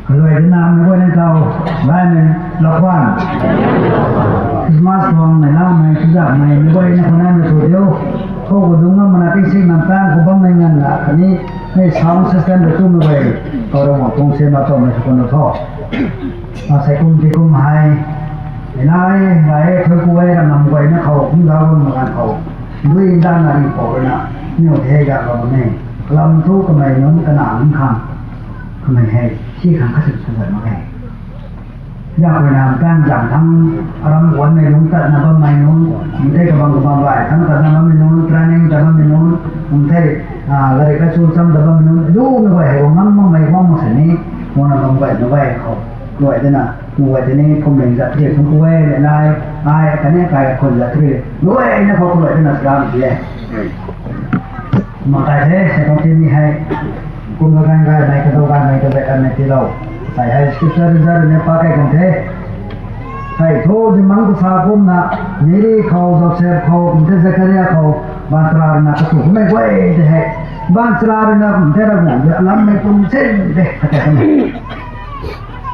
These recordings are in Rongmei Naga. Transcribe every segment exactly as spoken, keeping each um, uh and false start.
Lui dina mei guay na tau, bai mei lakuan. Christmas tuang mei la mei tuzak mei mei guay na khou nai mei tu diu. Khou khou dung na mana ting sik nan tan khou bam mei ngan la kani, mei sound system de tu mei guay. Tau ra wang kung se ma tau mei sukun lo tho. Ma sai kum ti kum hai. Mei nai, nai, thui kuay ra nam guay na khou, kum da kum ma kan khou. Lui dan na ri khou na, niu the ga bam mei. Lam thu kamei nunc kana nunc khang. Kamei hei, si khang khat sw sw mak e. Ya khou na kan zam thang, aram guan mei nunc tat na bam mei nunc, nte kabang kabang bai, thang tat na bam mei nunc, training tat bam mei nunc, nte, ah, lari ka chu cham tat bam mei nunc, du na bai hei, wang ngam mak mei, wang mak sini, wang na bam bai, na bai khou, luai de na, luai de ni, kum ling zat, ye kum kuwe, le nai, ai, kane kai khun zat, ye, luai na khou luai de na sram ye. Makai the, second team ni hei. Kum ka gan gai mei, ka dou gai mei, ka zai gan mei tilou. Sai hei scripture zar ne pa kai kan the. Sai tho di mang ka sa kum na, Mary khou, Joseph khou, kum the Zakaria khou, ban chara rui na ka tu kum mei guay de hei. Ban chara rui na kum the ra kum de, alam mei kum chen de, ka te kum.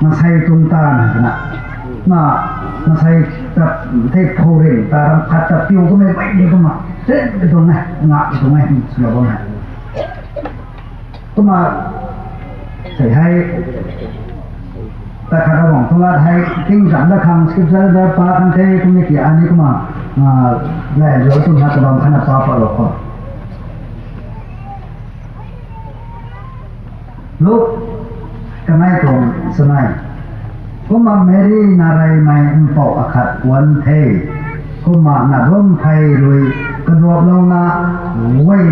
Masei tum ta na, na, na, masei tap, the phou ring, ta ram khat tap piu kum mei guay de kum ma. Chen de tung na, nga de tung na, sula bam na. Kumna, sei hei, ta khat Ravguangc tuang lat hei, ting zam da khang scripture da pa kan the, kum ni ki ani kumna, ah, lai zauc tum na kabam khana pa pa lo khou. Luke, kanei tuang sanei. Kumna Mary na rey mei mpouh akhat puan the. Kumna na dum phey rui kaduaklou na, wei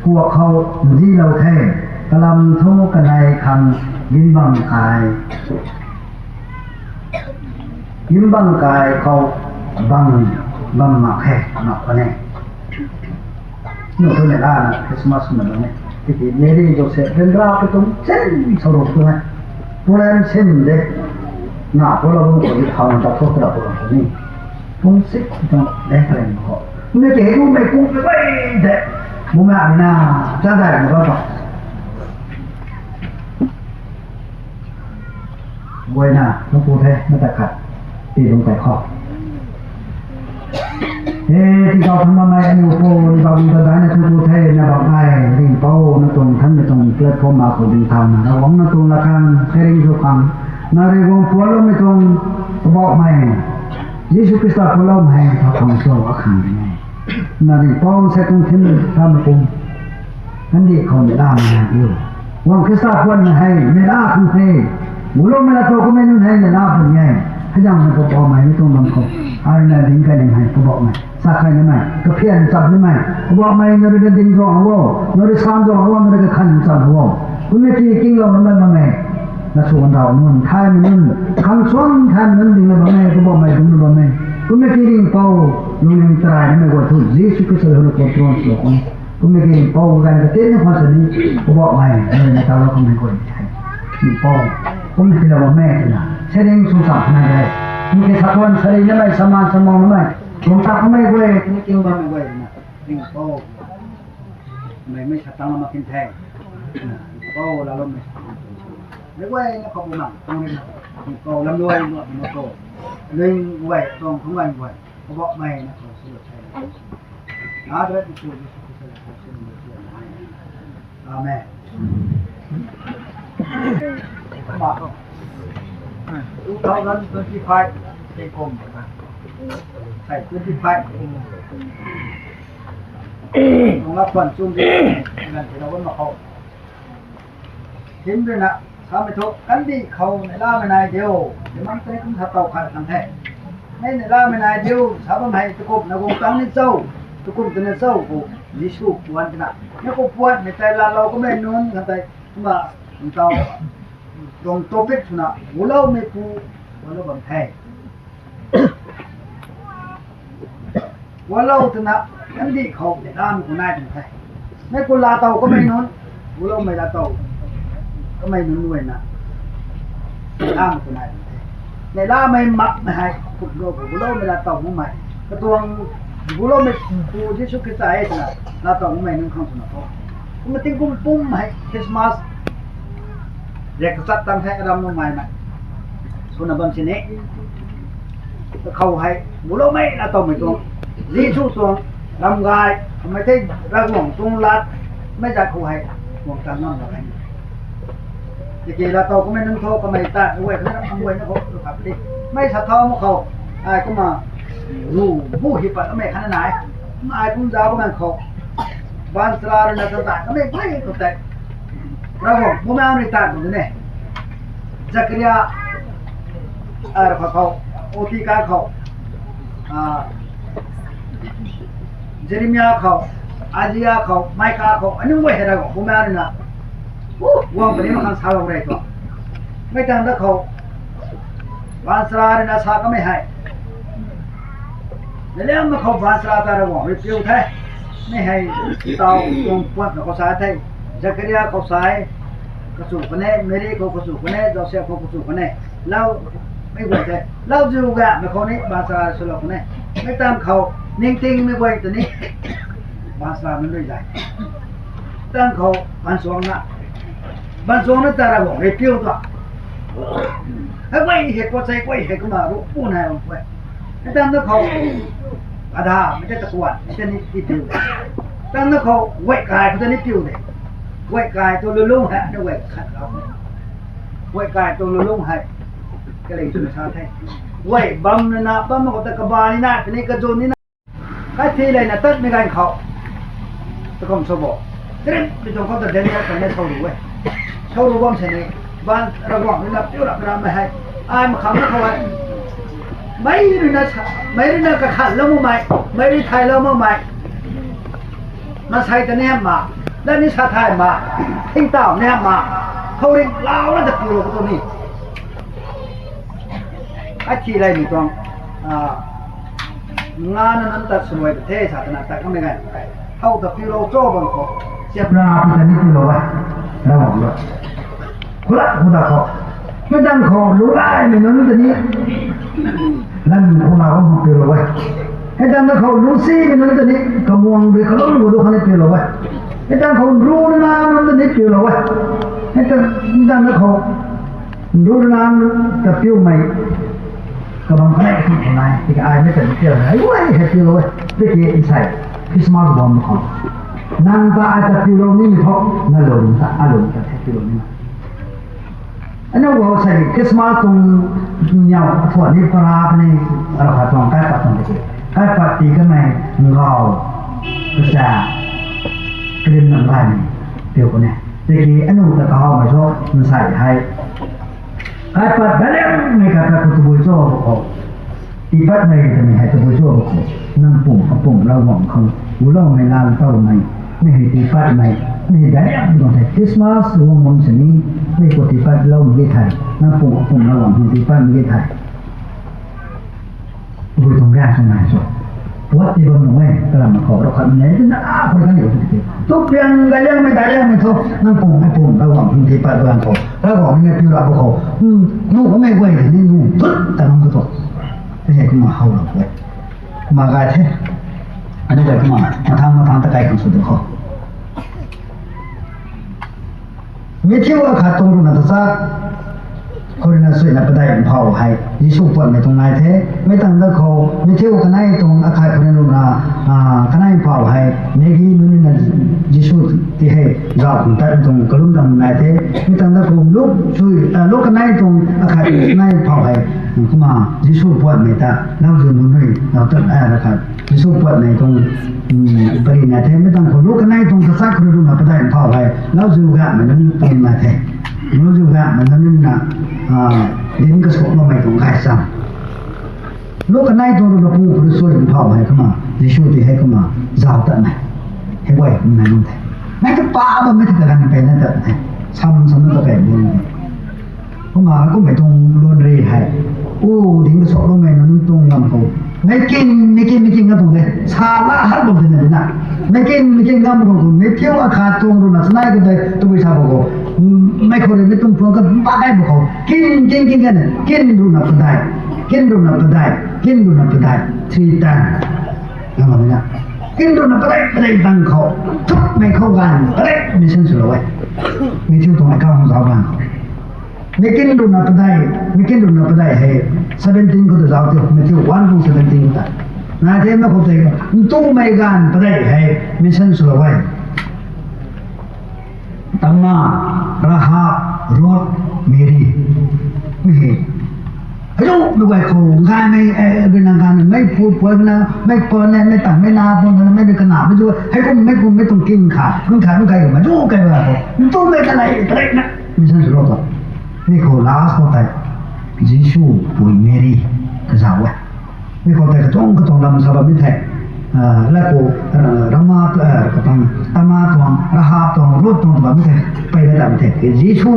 kuak khou ndilou the, kalam thu kanei khang ginbang kai. Ginbang kai khou bang, bang mak khe, mak khou ne. Nu thu ne la na Christmas na bang ne. Tiki Mary Joseph ryanra pi tuang chen sou ru tu ne. Pulen sin de. Na pu la bung khou di thau na ta thu kra pu la ni. Pung sik tuang de kren khou. Ne ke hu mei kung pi bai de. Bumei na, cha dai na ba ta. Guayna, nang pu the, na ta khat. Ti lung tai khou. E, ti kau thang ma mai aniu pu, ni bam ta dai na tu pu the, na bam ai, ring pou, na tuang thang na tuang platform ma khou ding thau na, na wang na tuang la khang, sharing sw khang, na ri guang puan lou mei tuang, kabok mei. Jisu Khrista puan lou mei, thau khang sw akhang ding e. Na ri pou, se tung thin, ta ma pu. Kandih khou neihlamei nai diu. Wang Khrista puan na hei, neihla khang the. Guloumei la tu kumei nunc hei, neihla pun e. Hei zang na Poubauhmei ni tuang bam khou. Ai na ding kai ning hei, Poubauhmei. Sa kai namei, kaphian chap namei. Poubauhmei na rui na ding zuang o. Na rui san zuang o, na rui kakhan chap o. Kumei ki kinglou namei bam e. Na swan dau nunc, thaymei nunc. Khang swan thaymei nunc ding na bam e, Poubauhmei ding na bam e. Kumei ki ring pou, lungning tarai namei guay thu, Jisu Khrista hei na control sw khang. Kumei ki pou ganv katin na khwan sa ni, Poubauhmei, mei na ta lou kumei guay ni hei. Ning pou, kumei ki lou mei na, sharing sw sa na de. Ning ki sa khwan sharing namei, saman samang namei, kum ta kumei guay, ning king bammei guay na, ning pou. Mei mei sa tang lam kin the. Ning pou la lou mei. Mei guay na khou bumang, tang ri na. Ning pou lam luai na, ning pou. Ling guay, tuang thung guay guay. Poubauhmei na khou sw lou the. Amen. Two thousand twenty-five, Tingkum. Hey, twenty-five. Nung la kwan chum di, ngan ti na wan ma khou. Him rui na, samei thu, kandih khou neihlamei nai diu, ti mang tei kum sa tau khat kan the. Mei neihlamei nai diu, sa bam hei, tukum na gung tang ni chau, tukum tei na chau, khou, Jisu puan tina. Ni khou puan, mei tei la lou, kumei nunc, kan tei, kumna, ntau, tuang topic swna, guloumei pu, guan lou bam the. Guloumei twna, kandih khou neihlamei khou nai tuang the. Mei khou laa tow kamei nunc, guloumei laa tow kamei nunc guayna, neihlamei khou nai tuang the. Neihlamei makmei hei, khut ro khou guloumei laa tow makmei. Katuang guloumei pu Jisu Khrista e twna, laa tow makmei nunc khang swna tho. Kumna tingkum pum hei, Christmas Riak kachat tang the ram nunc mai mei. Swna bam sini. Khou hei, buloumei na tawmei tuang. Jisu tuang, ram gay, kamei the Ravguangc tuang lat, mei zat khou hei, guang tan ngam na hei. Tiki la taw kamei nunc tho, kamei ta, wei, kamei na khou, lu kap di. Mei sa thau ma khou, ai kumna, ru, bu hi pat kamei khana nai. Ai kum za bu ngan khou. Baanchara rui na tan ta, kamei, kamei khou tei. Ravguangc, bu na rui tan khou ne. Zakaria, a, khou khou, oti kai khou, a, Jeremia khou, Isaiah khou, Micah khou, aniu guay hei Ravguangc bu na rui na, u, guang puni mak khang salou rei tuang. Mei tang da khou, baanchara rui na sa kamei hei. Naliangmei khou baanchara ta Ravguangc rui piu the. Mei hei, tau, tuang puan khou sa the. Zakaria khou sa e. Kachu kane, Mary khou kachu kane, Joseph khou kachu kane. Lau, mei guay the. Lauziu ga, mei khou ni, baanchara swlou kane. Mei tang khou, ningtingmei guay ta ni. Baanchara nunc rui zai. Tang khou, baanchuangna. Baanchuangna ta Ravguangc rui piu ta. Hei guay hei, kuat sei guay hei, kumna ru pu nai bam guay. Hei tang na khou, adha, mei tei takuan, mei tei ni ti piu de. Tang na khou, guay kai khou ta ni piu de. Guay kai tu lulung hei, ni guay khat lau. Guay kai tu lulung hei, kalei tu na sa the. Guay bam na na, bam na khou ta kaba ni na, kani kazun ni na. Kathi lei na tatmei ganv khou. Takum sw bo. Trip, mi tuang khou ta Daniel ta ni sou ru e. Sou ru bam sini, baan Ravguangc rui na piu rap ramei hei. Ai makhang na khou hei. Mei rui na sa, mei rui na kakhanlou makmei, mei rui thaylou makmei. Masei ta ni hamh ma, la ni sa thay ma, thingtauh ni hamh ma, khouringh lau na ta piulou khou tu ni. Kathi leimei tuang, a, nga na nunc ta swluai ta the sa twna tat kamei ganv khou tei. Thow ta piulou cho bam khou, chiap ra pi ta ni piulou e. Ravguangc rui. Khula, khula khou. Mei tang khou, lunglaimei nunc ta ni. Lan khou na khou piulou e. Hei tang na khou, lungcsimei nunc ta ni, kamuang rui kalum khou du kha ni piulou e. Hei tang khou, ru na nunc ta ni piulou e. Hei tang, hei tang na khou, ru na ta piumei. Kabang kanei khang khou nai, tiki ai mei ta ni piulou e. Ai, ai, hei piulou e. Tiki nsei, Christmas bam khou. Nang ta ai ta piulou nimei thu, nalung ta, alung ta hei piulou ni. Aniu guay sei Christmas tuang niw thuan ni para ni, ravkhat tuang kaipat tuang tiki. Kaipat tii kamei ngau, kacha, krim nang gaymei, piu khou ni. Tiki aniu ta kahawmei thu, nsei hei. Kaipat daliangmei kaipat khou tabui cho khou. Tiipatmei twmei hei tabui cho khou. Nang pum, apum, Ravguangc khang. Guloumei lan tawmei. Mei hei tiipatmei. Mei hei daic tuang the. Christmas guang bam sini. Mei khou tiipatloumei ge thei. Nang pum, apum, Ravguangc khang tiipatmei ge thei. Tabui tuang gaeng sw nai cho. Puat ti bam nung e, kalam khou, ravkhat nunc e, tina, a, khou kan yo tiki. Tu piang, daic liangmei, daic liangmei thu, nang pum, apum, Ravguangc khang tiipat bam khou. Ravguangc ni piu ra bam khou. Hmm, nu kamei guay ni, nu, tut, ta nang khou tu. Mei hei kumna how lou e. Kumna gay the. Aniu gay kumna, mathang, mathang ta kai khang sw tu khou. Matthew akhat tuang ruhna tachat, khou rui na suina padeih mphau hei, Jisu puatmei tuang nai the. Mei tang da khou, Matthew kanei tuang akhat khou rui na ruhna, a, kanei mphau hei, Mary nunc rui na Jisu ti hei, zauc khang tat tuang kalum dang nai the. Mei tang da khou, Luk sui, a, Luk kanei tuang akhat kanei mphau hei, kumna Jisu puatmei ta, lauziu nunc rui, zauc tat, a, akhat. Jisu puatmei tuang, um, pari nai the, mei tang khou Luk kanei tuang tachat khou rui na padeih mphau hei, lauziu gaymei nunc tuang nai the. Lauziu gaymei nunc na, a, dinc kasuakloumei tuang gaychamv. Luk kanei tuang ruhna pung khou rui sui mphau hei kumna, Jisu ti hei kumna, zauc tatmei. Hei guay kumna nai nunc the. Mei ta pa bammei ta kaganv peyna tat the. Sam, sam na ta pey bun the. Kumna, kummei tuang luan ri hei. U, dinc kasuakloumei nunc tuang lam khou. Mei kin, mei kin, mei kin na tuang de. Sa la hat bam tina dina. Mei kin, mei kin ngam khou khou. Matthew akhat tuang ruhna chanei khou tei, tabui sa bam khou. Mei khou rui mei tuang phuang ka ba kai bam khou. Kin, kin, kin, kin. Kin ruhna padeih. Kin ruhna padeih. Kin ruhna padeih. Three times. Ngam bam dina. Kin ruhna padeih, padeih tang khou. Thukmei khou ganv, padeih mission swlou e. Matthew tuang account zauc ganv khou. Mikin runa padei, mikin runa padei hei seventeen khou ta zauc tio, Matthew one khou seventeen khou ta. Na the na khou tei, ntumei ganv padei hei mention swlou e. Tama, Rahab, Ruth, Mary. Mi hei. Azu, mei guay khou gaymei, eh, bina gaymei, mei pu, pu na, mei pa ne, mei tang, mei na, pu na, mei kana, mei zu, hei kum, mei kum, mei tuang king kha, kum kha, kum kai, mei zu kai ba khou. Ntumei kanei, kanei na. Mention swlou ta. Mi khou last khou tei, Jisu pui Mary kazauh e. Mi khou tei katuang katuang lam sa bammei the. Ah, la khou, ah, Rama, ah, katuang, Tama tuang, Rahab tuang, Ruth tuang ta bammei the. Peyna dam the. Jisu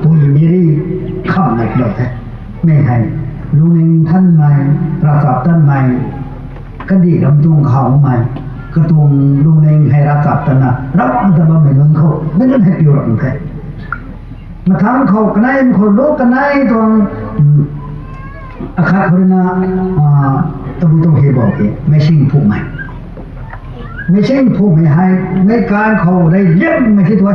pui Mary kham nai kilo the. Mi hei, lungning thanmei, ravchap tanmei, kandih ram tuang khou mei, katuang lungning hei ravchap tanna, Ravguangc ta bammei nunc khou, mei nunc hei piu ram the. Mathang khou kanei khou lu kanei tuang, akhat khou rui na, ah, tabui tuang hei bou ke, meichinghpumei. Meichinghpumei hei, meic kan khou reyliangmei the tu e.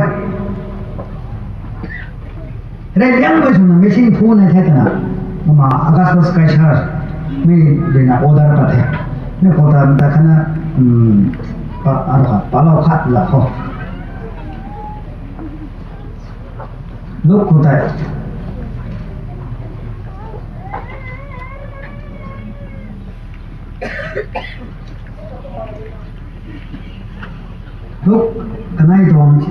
Reyliangmei swna meichinghpu nai the twna, kumna Augustus Caesar, mi rui na order pat the. Mi khou ta, ta khana, um, pa, a, palou khat la khou. Luk khou tei. Luk kanei tuang.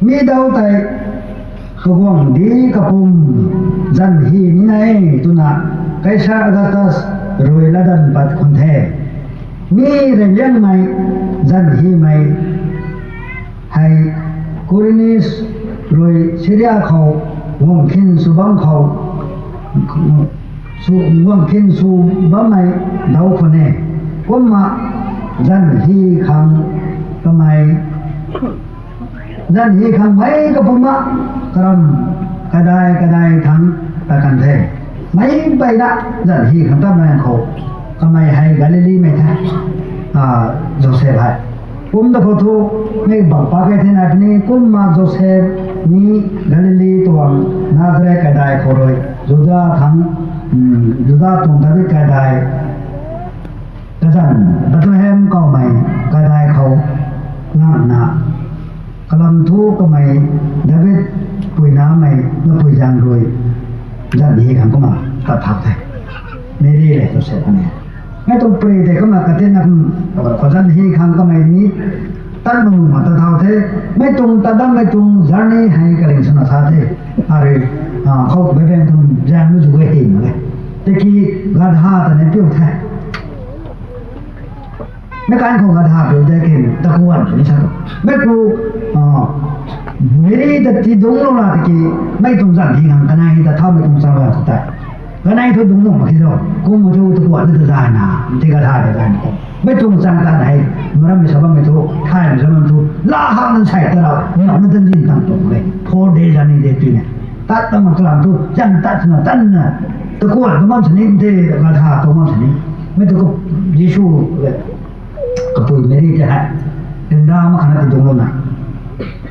Mi dau tei kaguangcdic kapwm zanc hy ni e twna Caesar Augustus rui latdanv pat khwan the. Mi reyliangmei zanc hymei hei Quirinius rui Syria khou guang khin sw bam khou, sw, guang khin sw bammei dau khwan e. Kumna zanc hy khang kamei, zanc hy khang mei kapwm na karam kadai kadai thangc tat kan the. Meic mpeyna zanc hy khang tatmei khou kamei hei Galili mei the, a, Joseph hei. Kum da khou thu, mi bang pa kai the nai puni, kumna Joseph ni Galili tuang Nazareth kaidai khou rui, Juda thangc, mm, Juda tuang David kaidai, kazanc Bethlehem kawmei kaidai khou ngamna, kalam thu kamei David puinamei napui zaeng rui zanc hy khang kumna tat thau the. Meri le Joseph ni. Mei tuang pary tei kumna katinna kum, khou zanc hy khang kamei ni tat mak ma tat thau the. Mei tuang tat dammei tuang journey hei kaling swna sa the. Arui, a, khou beiben tuang zaeng lu zu e hei mak e. Tiki gadha ta ni piu the. Meic kan khou gadha piu de kin takuan ni sa. Meic ku, a, Meri ta tidungclou la tiki, mei tuang zanc hy khang kanei ta thaumei tuang chaeng khou tei, kanei thu dungc nuh mak khe tho. Kum thu takuan ni ta zayna, ti gadha ta zayna. Mei tuang chaeng tat hei, marammei sa bammei thu, thaymei sa bammei thu, la hak nang sei ta rau, nang na tan zin tang tuang le. Four days journey de tina. Tat ta mak kalam thu, zanc tat swna tanna, takuan tu bam sini, de gadha tu bam sini. Mei tu ku Jisu le, kapui Meri tei hei, ryanra mak khana tidungclouna,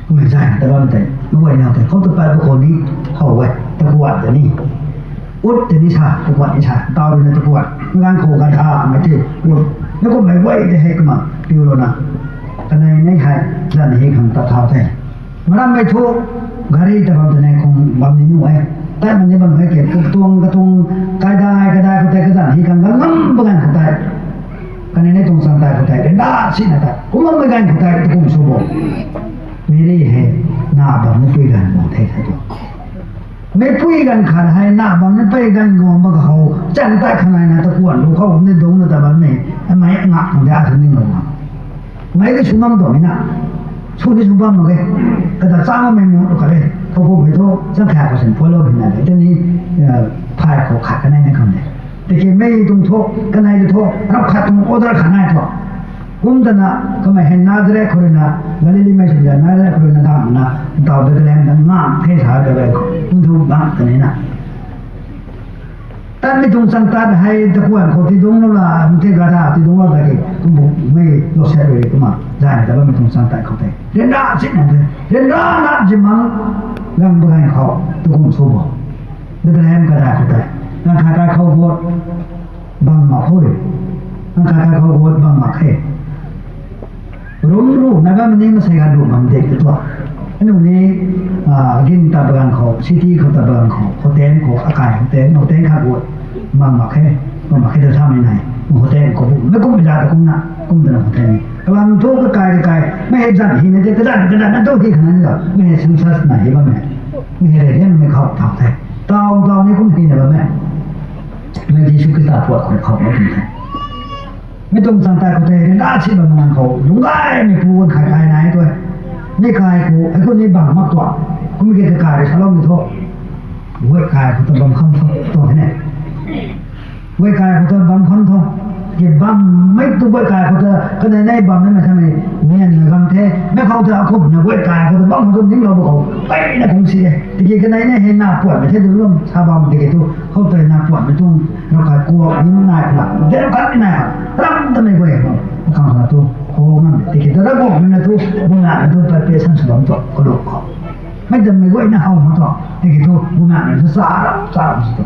kummei zayna ta bam tei, mei guay nau tei khou ta pat bu khou ni, how e, takuan ta ni, ut tei ni sa, takuan ni sa, taw rui na takuan, meic kan khou gadha mei tei, ut, mei kummei guay tei hei kumna piulouna, kanei ni hei zanc hy khang tat thau the. Marammei thu, gari ta bam tei nai khang bam ni nuh e. Tat mak ni bam hei ke, katuang, katuang, kaidai, kaidai khou tei kazanc hy khang gangam pa ganv khou tei, kanei ni tuang chaeng tat khou tei, ryanra sina tat. Kumna mei ganv khou tei, takum sw bo. Meri hei, na bam ni pui ganv guang the sa tu. Meipui ganv khat hei na bam ni pui ganv guang mak khou, chaeng tat khang naina takuan lu khou ni dungcna ta bammei, mei ngak khang de a thu ninglou na. Mei de sw ngam tuang na. Sw ni sw bam mak ge. Kata cha makmei mu khat e. Khou kummei thu, chaeng khat khou sin follow hina de. Tei ni, e, phay khou khat kanei ni khang de. Tiki mei tuang thu, kanei tu thu, rap khat tuang order khat nai thu. Kum tana, kamei hei Nazareth khou rui na, Galili mei sw za Nazareth khou rui na dangna, ntaw Bethlehem ta ngam the sa ta e, kum thu bam kanei na. Tatmei tuang chang tat hei takuan khou tidungclou la, mte gada tidungclou ta ki, kum bu mei lou set rui kumna, zay ta bammei tuang chang tat khou tei. Ryanra sina the. Ryanra na zimang gang bagan khou, tukum sw bo. Bethlehem kadai khou tei. Nang khat kai khou guat bang mak khou rui. Nang khat kai khou guat bang mak khe. Rum ru, na bam ni masei gan ru bam de tu. Anu ni, ah, gin ta bagan khou, city khou ta bagan khou, hotel khou, akai hotel, hotel khat guat. Bam mak khe, bam mak khe ta sa mei nai. Hotel khou bu, na kum ja ta kum na, kum ta na hotel ni. Kalam thu kakai kakai, mei hei zan hi na de, kazan, kazan na tu hi khana ni lo. Mei hei census na hi bam mei. Mei hei rei hian mei khou thau the. Tau, tau ni kum hi na bam mei. Mei Jisu Khrista puat khou khou na kum the. Mei tuang chang tat khou tei, ryanra si bam nang khou, lungc gaymei pu wan khai kai nai tu. Mei kai khou, hei khou ni bang mak tuang. Kum ke kakai rui saloumei thu. Guay kai khou ta bam kham thu, tuang he ne. Guay kai khou ta bam kham thu. Ke bam mei tu guay kai khou ta, kanei nei bam nei mei sa mei, nian na gang the. Mei khou ta akhum na guay kai khou ta bam kham thu ninglou bu khou. Pei na kung si e. Tiki kanei nei hei na puat mei the tu lum sa bam tiki tu. Khou tei na puat mei tuang, rau kai kuak ni nai khou na. De rau kai ni nai khou. Ram ta mei guay khou. Khang khou na tu. Khou ngam tiki ta rau kuak mei na tu. Buna na tu pat pe san sw bam tu. Khou luk khou. Mei ta mei guay na how ma tu. Tiki tu. Buna na tu sa rau, sa rau si tu.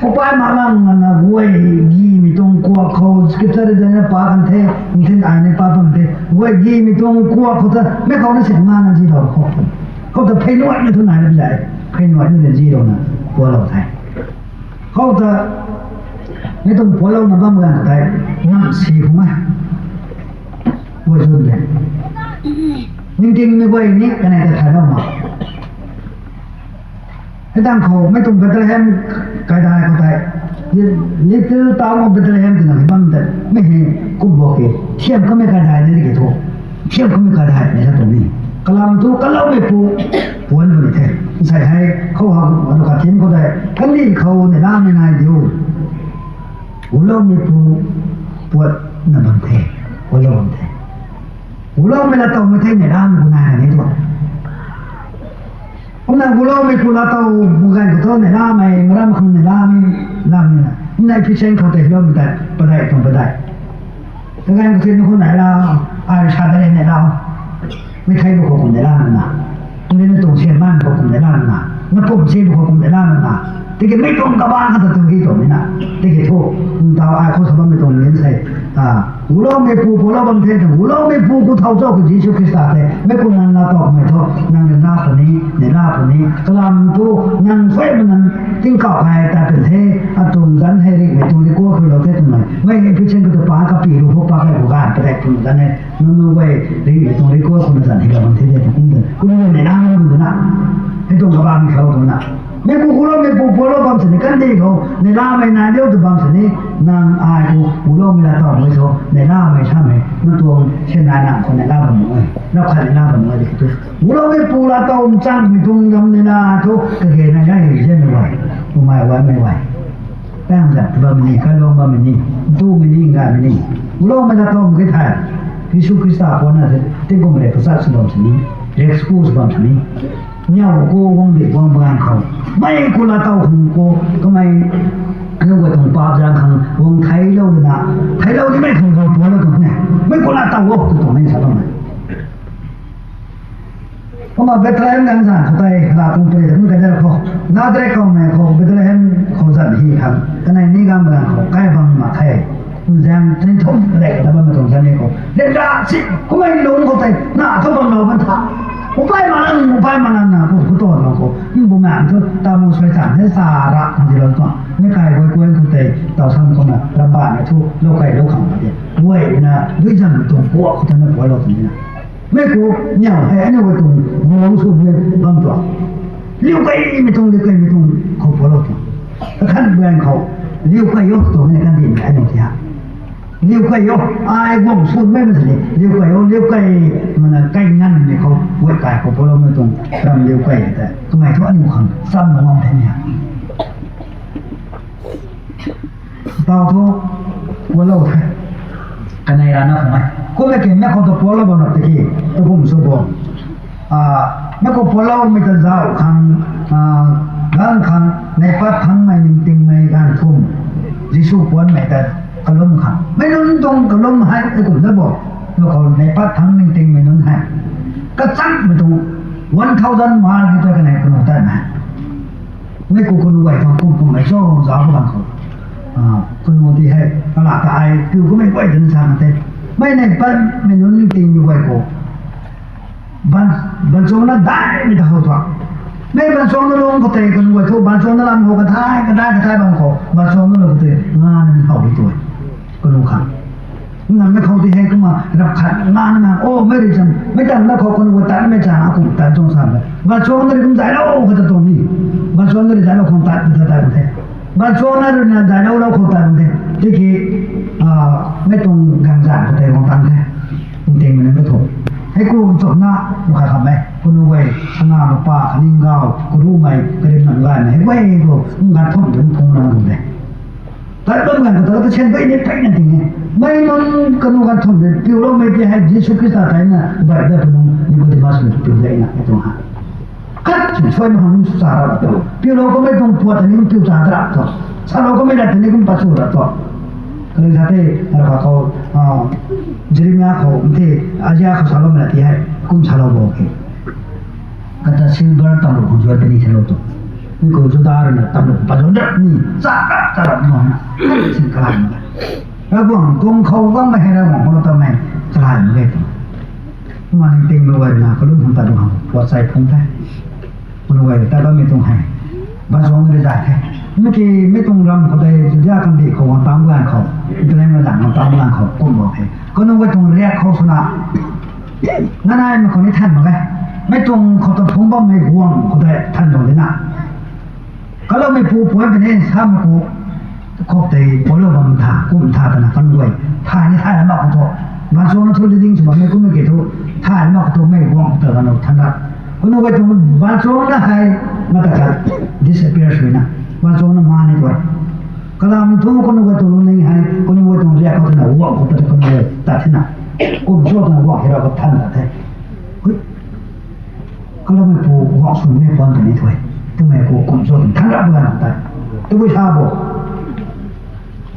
Khou pai mak lang na guay gimei tuang kuak khou scripture de na pa kan the, nthin ai ni pa tuang the. Guay gimei tuang kuak khou ta, mei khou na siam nga na zi lou khou. Khou ta phey nuai na tu nai na zai, phey nuai na zi lou na, pualou the. Khou ta, mei tuang pualou na bam gan tei, nam si khou ma. Guay zun de. Ningting mei guay ni, kanei ta thay lou ma. Hei tang khou, mei tuang Bethlehem kaidai khou tei, little town of Bethlehem twna hei bam tei, mei hei kum bo ke, thiam kamei kaidai de ki thu, thiam kamei kaidai mei sa tuang ni. Kalam thu, kaloumei pu, puan bam the. Nsei hei, khou ha, anu khat thiam khou tei, kandih khou neihlamei nai diu. Guloumei pu, puat na bam the, pualou bam the. Guloumei laatowmei thei neihlamei pu nai ni tuang. Kumna guloumei pu laatow bu ganv khou thu neihlamei, maram khang neihlamei, lamei na. Kumna Ephesian khou tei loumei tei, padeih tuang padeih. Kaganv khou thei na khou neihla, ai sa da neihla. Mei thei bu khou kum neihla na. Kumna na tuang sian man khou kum neihla na. Na pum si bu khou kum neihla na. Tiki mei tuang kabang khou ta tu hi tuang ni na. Tiki thu, ntau ai khou sa bammei tuang ni sei. Guloumei pu, pualou bam the, guloumei pu khou thau cho khou Jisu Khrista tei, mei pu nang laatowmei thu, nang ryanra puni, neihla puni, kalam thu, nang suai ma nang tingkauh kai ta pun the, atuang zanc hei ringhmei tuang rikuak khou lou the twmei, mei Ephesian khou ta pa kapi ru khou pa kai khou ganv padeih tuang zanc hei, nunc nunc guay ringhmei tuang rikuak khou na zanc hei lou bam the de, kum de, kum de neihla bam de na, hei tuang kabang khou tu na. Mei pu guloumei pu pualou bam sini kandih khou, neihlamei nai diu tu bam sini, nang ai khou guloumei laatowmei thu, neihlamei samei, na tuang sian nai nang khou neihla bam e, rap khat neihla bam e di tu. Guloumei pu laatow nchangmei tuang ram neihla thu, kage na gay zianmei guay, kumei guaymei guay. Tang zat bammei ni, kalung bammei ni, ntumei ni, ngaymei ni. Guloumei laatow mak ge thei, Jisu Khrista puan na the, tingkum rei kachat sw bam sini, rei school sw bam sini. Niau khou guang di guang baanv khou. Mei khou laatow khang khou, kamei, aniu guay tuang paap zaeng khang guang theilou dina. Theilou di mei khang khou pualou tuang ne. Mei khou laatow o, tu tuang mei sa bam e. Kumna Bethlehem ganv zanc khou tei, laatow puni de, kum kage khou. Nazareth khou mei khou, Bethlehem khou zanc hi khang. Kanei ni ganv baanv khou, kai bam mak khe. Zaeng thei thum le, ta bammei tuang zanc ni khou. Ryanra si, kumei lungc khou tei, na thu bam lou ban tha. Upai ma lan, upai ma lan na, khou, khou tuang lou khou. Bumaengh thu, ta mu suai chan the sa ra, khang di lou tuang. Mei kai guay guay khou tei, taw sam khou na, ramh baihmei thu, lou kai lou khang de. Guay na, dui zanc tuang kuak khou tei na pualou tuang na. Mei khou, niau hei, aniu guay tuang, guang sw mei bam tuang. Liu kaimei tuang, liu kaimei tuang, khou pualou tuang. Kakhan baanv khou, liu kai o tuang ni kandihmei aniu ti ha. Liu kai o, ai guang sw mei ma sini, liu kai o, liu kai, mana kai nganvmei khou, guay kai khou pualou mei tuang, ram liu kai ta. Kamei thu aniu khang, cham na ngam the ni ha. Taw thu, pualou the. Kanei rana khou mei. Kummei ke, mei khou ta pualou bam na tiki, tu kum sw bo. Ah, mei khou pualoumei ta zauc khang, ah, Ganv khang neipat thangmei ningtingmei ganv thum, Jisu puanmei ta kalum khang mei nunc tuang kalum hei e kum da bo. Lou khou neipat thang ningtingmei nunc hei kachakmei tuang one thousand mile di ta kanei kanu tat na. Mei ku kanu guay khang kum kummei cho zauc bam khou, kanu di hei kala ta ai piu kummei guay tan sa na the. Mei neipat mei nunc ningtingmei guay khou Ban, banchuang na daihmei ta how tuang. Mei banchuang na lung khou tei kan guay thu, banchuang na lam khou kathai, kathai, kathai bam khou, banchuang na lung khou tei, nga na ni how di tuang. Kanu khang. Nang na khou tei hei kumna, rap khat, nga na na, o, mei ri chan, mei tan na khou kanu guay tan, mei chan, akum tan tuang sa mei. Banchuang na ri kum zay lou khou ta tuang ni. Banchuang na ri zay lou khou tat, tat, tat, tat, the. Banchuang na ri na zay lou lou khou tat, the. Tiki, ah, mei tuang gang zan khou tei guang tan the. Ningtingmei nunc ka thu. Hei ku chumna, nu khat khat mei, kanu guay, sana, lupa, kaning gau, karumei, karim nang gaymei, hei guay khou, ngan thum dun phung na nung de. Tat bam ganv khou ta, ta sian bui ni pei na ting e. Mei nunc kanu ganv thum de, piuloumei ti hei Jisu Khrista thei na, bai da kanu, Nicodemus nunc piu de na, hei tuang ha. Khat sin suai na hang sa rap tu. Piulou kamei tuang puat ni kum piu cha rap tu. Salou kamei lat ni kum pachu rap tu. Kalei sa the, rap khou, ah, Jeremia khou, the, Isaiah khou saloumei lat ti hei, kum salou bo ke. Kata silver tam ru khou zuat ni salou tu. Ni kum Juda rui na tam ru pachu rap ni, cha rap, cha rap no na. Sin kalai mo. Ravguangc tuang khou guangmei hei Ravguangc khou na tamei kalai mo ke tu. Kumna ningtingmei guay na kalum hang tat bam khang puat sai phung the. Kanu guay tat bammei tuang hei. Banchuang na ri zay the. Mi ki mei tuang ram khou tei Judia kandih khou guang tam ganv khou, Bethlehem na zang guang tam ganv khou kum bam the. Kanu guay tuang riak khou swna, nanaimei khou ni than mak ge. Mei tuang khou ta phung bammei guang khou tei than bam de na. Kaloumei pu puan puni samei khou, khou tei puanlou bam tha, kum tha twna kan guay. Thay ni thay mak khou thu. Banchuang na thu leading sw bammei kummei ki thu. Thay mak khou thu mei guang ta kan than rap. Kanu guay tuang banchuang na hei, mata khat disappear sw na. Banchuang na ma ni guay. Kalam thu kanu guay tuang lungning hei, kanu guay tuang riak khou twna guang khou ta kanu guay tat the na. Kum cho twna guang hei rau khou than tat the. Kaloumei pu guang sw mei puan puni thu e. Twmei khou kum cho twna than rap ganv tei. Tabui sa bo.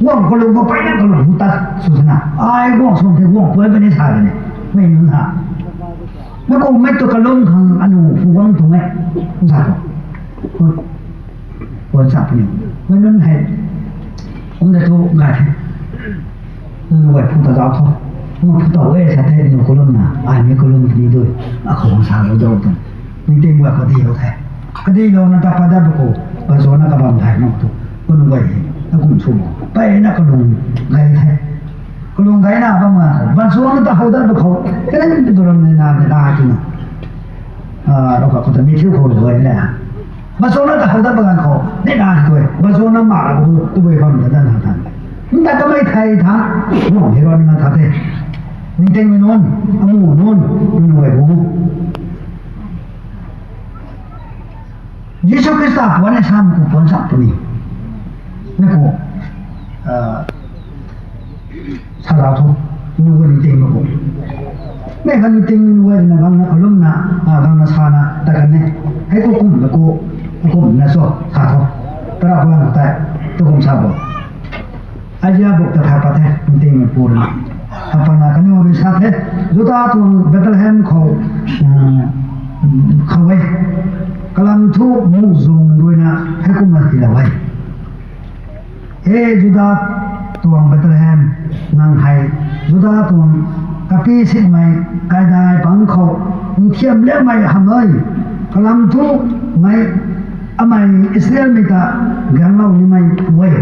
Guang kalum khou peyna kalum khou tat sw twna. Ai guang sw the guang puan puni sa de ne. Mei nunc ha. Mei kum mei tu kalum khang anu phu guang tuang e. Sa bo. Puan sa puni. Mei nunc hei. Kum de tu gay the. Nunc guay phu ta zauc tho. Nunc phu ta e sa the nu kalum na. Ai mei kalum puni dui. Akhou sa lou zauc tuang. Ningting guay khou dilou the. Kadilouna ta pat dat bu khou. Banchuang na kabam thay mak tu. Kanu guay hei. Na kum sw bo. Peyna kalung gay the. Kalung gayna bam ganv khou. Banchuang na ta how dat bu khou. Kaniw tu ram ni na ni na tu na. Ah, rau kha khou ta mi thiu khou lou e le. Banchuang na ta how dat bam ganv khou, ni na tu e. Banchuang na ma rau khou, tabui bam ta dan ha tan. Nta kamei thei tha, guang hei rui na tha the. Ningtingmei nunc, amu nunc, nunc guay hu. Jisu Khrista puan e samei khou puan chap puni. Mei khou, ah, sa rau tho, nunc guay ningting mak khou. Mei kha ningting nunc guay na gang na kalum na, ah, gang na sa na, ta kan e. Hei khou kum na khou, kum na cho, sa tho. Tara puan tei, tu kum sa bo. Isaiah buk ta thay pat the, ningtingmei pu rui na. Apana kaniw rui sa the, Juda tuang Bethlehem khou, um, khou e. Kalam thu muhzwng rui na heikumna tiilou e. He Juda tuang Bethlehem, nang hei Juda tuang kapi sinmei kaidai pang khou nthiam liangmei hamh e. Kalam thu mei amei Israelmei ta ganglou nimei pu e.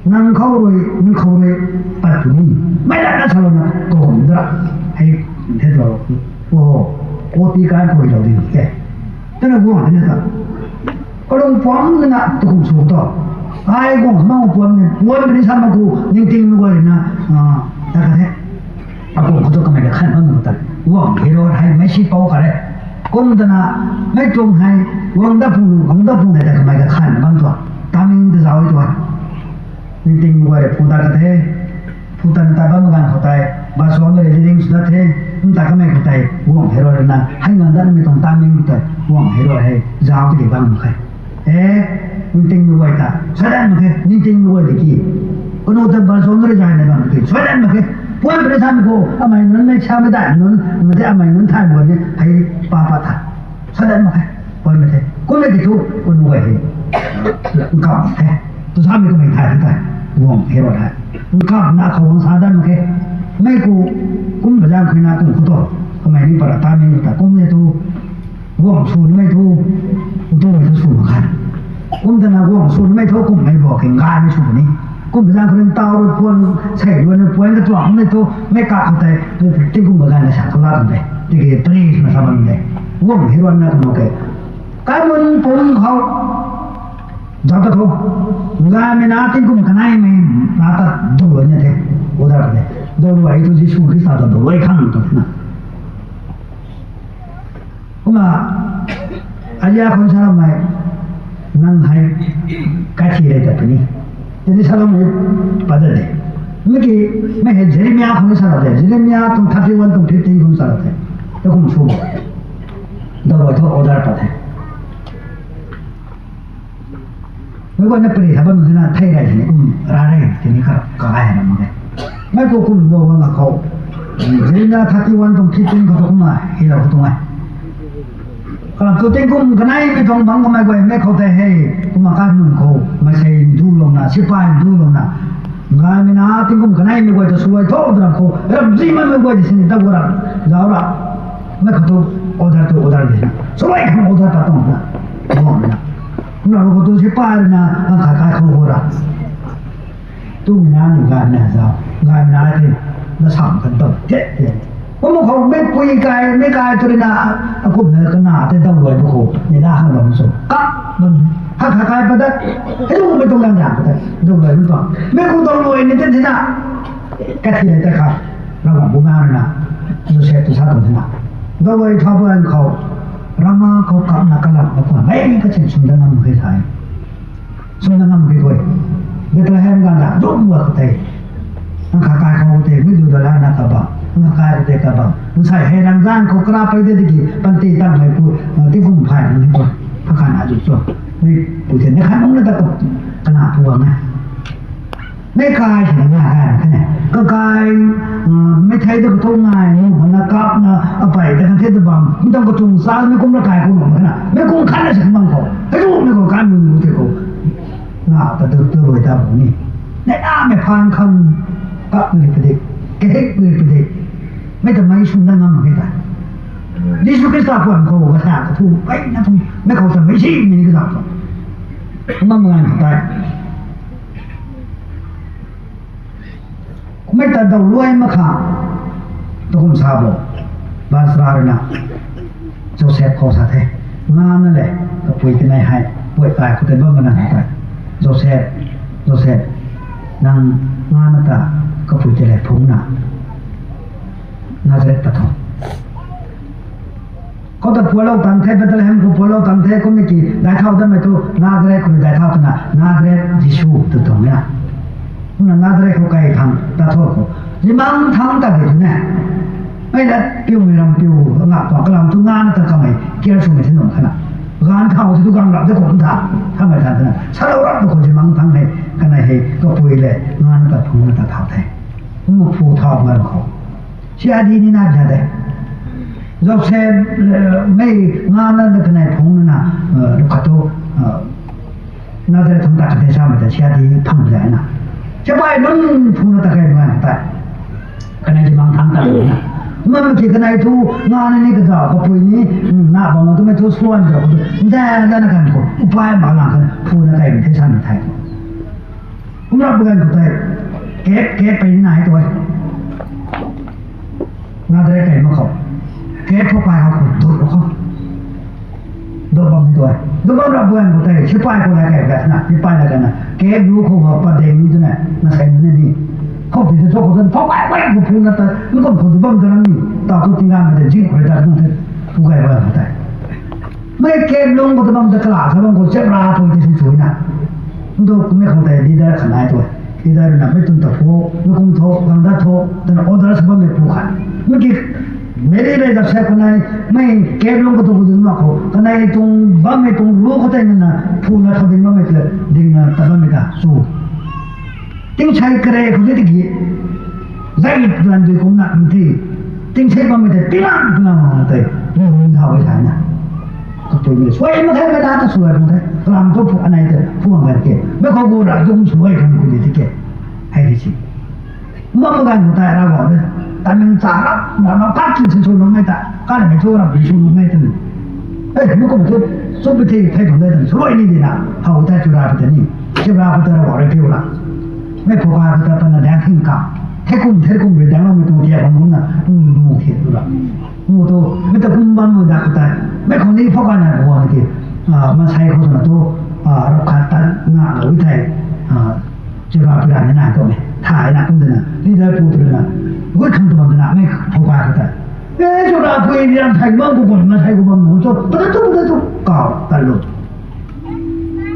Nang khou rui, nang khou rui pat puni. Mei lat na salouna, kum dra. Hei, the dra. O, o ti kai khou lou di the. Tana guang the na ta. Kalung puan na na, tu kum sw tho. Ai guang mang puan ni, puan ni sa mak khou, ningtingmei guay na, ah, ta ka the. Akum khou thu kamei ka khan bam ta. Guang hei rui hei mei si pou kha re. Kum ta na, mei tuang hei, guang da pung, guang da pung de ta kamei ka khan bam tuang. Timing ta zauc e tuang. Ningtingmei guay rui phu ta ka the. Phu ta na ta bam ganv khou tei, banchuang rui leading sw dat the. Nta kamei khou tei, guang hei rui na, hei ngan datmei tuang timing khou tei. Guangc Herod hei zauc tiki bam mak khe. E, ningtingmei guay ta suaidan mak khe, ningtingmei guay tiki. Kanu ta bam song rui zay na bam tiki suaidan mak khe. Puan puni sam khou, amei nunc mei sa mei dai nunc, mei tei amei nunc thay bam ni, hei pa pa tha. Suaidan mak khe, puan mei the. Kum e ki thu, kanu guay hei. Nkam the. Tu samei kamei thay the tei. Guangc Herod hei. Nkam na khou guang sa dan mak khe. Mei ku, kum bazaeng khuina kum khou tu. Kamei ni para ta mei ta kum e tu. Guangc sw nimei thu, ntumei thu sw mak khe. Kum tana guangc sw nimei thu kummei bo khe nganvmei sw ni. Kum zaeng khou rui tau rui puan, sei rui ni puan katuang mei thu, mei kak khou tei, tingkum kaganv na sa khou la tang de. Tiki puni swna sa bam de. Guangc Herod na kum ke. Kaimun pung khou, zauc ta tho. Nganvmei na tingkum kaneimei, na ta dulou ni the. Order de. Dulou e thu Jisu Khrista ta dulou khang tu na. Kumna, Isaia khou ni saloumei, nang hei kaithi rey tat puni. Tini saloumei pat dat de. Mi ki, mei hei Jeremia khou ni salou de. Jeremia tuang thirty one tuang fifteen khou ni salou de. Takum sw bo. Dawai thu order pat the. Mei guayna pari tha bam sina thei rey sini kum ra rey tini kha kai hei ram mak ge. Mei khou kum bo bam khou. Jeremia thirty one tuang fifteen khou tu kumna hei lou khou tuang e. Kalam tu tingkum kaneimei tuang bang kamei guay mei khou tei hei kumna kanunc khou mei sei ndulouna, sipai ndulouna. Nganvmei na tingkum kaneimei guay ta suai tho dram khou, ram zimei mei guay di sini ta gu ra, zauc ra. Mei khou tu order tu order di sina. Suai khang order ta tuang na. Guangc na. Kumna rui khou tu sipai rui na, ang kha kai khou gu ra. Tumei na ni nganvmei na zauc, nganvmei na the, na sam kan tau the the. Kumna khou mei pui kai, mei kai tu rui na, akumna kana the dawai bu khou, ni na hang bam sw. Kak bam, hak kha kai pat dat, hei lu mei tuang gan zan pat dat, dawai bu tuang. Mei khou dawai ni the the na. Kaithi rey tat kha, Ravguangc Bumaengh rui na, Joseph tu sa tuang the na. Dawai tha buan khou, Rama khou kapna kalam na khwan, mei kachin sum dat ngam khe the. Sum dat ngam khe the. Bethlehem ganv na, zumh wa khou tei. Nang kha kai khou tei, mi du da la na kabam, nang kha kai khou tei kabam. Nsei hei rangzan khou kara pei de tiki, panty tangmei pu, tingkum phay nang ni tu. Kha kai na zu tu. Mei pu tei, na kha nung na ta kap, kana pu wang na. Mei kai hei na ngai kai kha ne. Kakai, mei thei ta katu ngai, nu hana kap na, apei ta kan the ta bam. Mei tang kachung sa, mei kum ra kai kum bam kha na. Mei kum khat na si bam khou. Hei lu mei khou kai mei lu tei khou. Na ta tu tu rui ta bu ni. Nei na mei phaan khang. Kap mei padik. Kahek mei padik. Mei ta mei sum dat ngam khe ta. Jisu Khrista puan khou kasa kathu pei na thu. Mei khou ta mei si mei ni kasa thu. Kumna mei ngan khou tei. Mei ta daw luai mak kha. Takum sa bo. Baanchara rui na. Joseph khou sa the. Nga na le. Kapui kanei hei. Pui kai khou tei bam mana tei. Joseph. Joseph. Nang nga na ta kapui tei le phungna. Nazareth ta tho. Khou ta pualou tang the, Bethlehem khou pualou tang the, kummei ki, daic thau datmei tu, Nazareth khou ni daic thau twna, Nazareth Jisu tw tuang na. Kumna Nazareth khou kai thangc, ta tho khou. Zimang thangc ta di tu na. Mei na, piumei ram piu, nga tuang kalam tu nga na ta kamei, care swmei the nung kha na. Ganv thau se tu ganv rap de khou tha, thamei tha twna. Salou rap tu khou zimang thangc hei, kanei hei, kapui le, nga na ta phungna ta thau the. Kumna phu thau ngan khou. Siadi ni na bia de. Joseph, mei nga na, na kanei phungna na, lu khat tu, Nazareth thangc ta kha the samei ta siadi phang de na. Sipai nunc phungna ta kai ngan ta. Kanei zimang thangc ta na. Mei ki kanei thu, nga na ni kazauh kapui ni, na bam twmei thu suan ta khou tu. Nza, nza na kan khou, upai mak lang kan, phungna kai mei the samei thei. Kumna bu ganv khou tei, kep, kep pei ni nai tu e. Nazareth kai mak khou. Kep khou kai khou khou, dut khou. Dut bam ni tu e. Dut bam rap bu ganv khou tei, sipai khou lai kai gat na, sipai lai kai na. Kep lu khou khou padeng ni tu na, na sai ni ni. Khou ti tu khou tu, phou kai kai khou phungna ta, nkum khou dut bam ta na ni. Ta tu tingam ta, jing khou ta, nkum te, phu kai bu ganv khou tei. Mei kep lung khou ta bam ta kala, sa bam khou chep ra pui tei sin sui na. Ndu kummei khou tei leader khat nai tu e. Leader na mei tun ta phu, mei kum tho, gang dat tho, twna order sa bammei pu khat. Mei ki, Meri le Joseph kanei mei kep lung katu ding mak khou, kanei tuang bammei tuang ru khou tei nana phuna thau ding bammei tei dingna ta bammei ta chu. Tingsei kare khou di tiki, zai lan dui kum na kum ti. Tingsei bammei tei pilang pilang mak tei, lu rum thau e sa na. Kapui mei suai ma the mei na ta suai kum the, kalam tu phu anei tei phu ang kan ke. Mei khou gu ra tum suai kan ku di tike. Hei di si. Mama ganv khou tei Ravguangc rui, taiming cha rap, na na pat kin sin sw nung mei ta, kanmei thu rap kin sw nung mei ta ni. Ei, mei kum thu, sw pi thei, thei kum de ta ni, sw rui ni di na, how tei chu ra pi ta ni, chu ra pi ta Ravguangc rui piu ra. Mei phu ka pi ta pana dang thing ka, thei kum, thei kum rui dang lou mei tuang tia bam kum na, nung nung thei tu ra. Ngu tu, mei ta kum bam nung da khou tei, mei khou ni phu ka na Ravguangc ti, ah, masei khou sw na tu, ah, rap khat tan na, lou thei, ah, Chura pi ra ni nai tu ni, thay na kum de na, leader pu tu na, gui khang tu bam de na, mei phu ka khou tei. E, chura pu ni ram thay bam ku bam, na thay ku bam nu cho, pa ta tu, pa ta tu, kau, ta lu.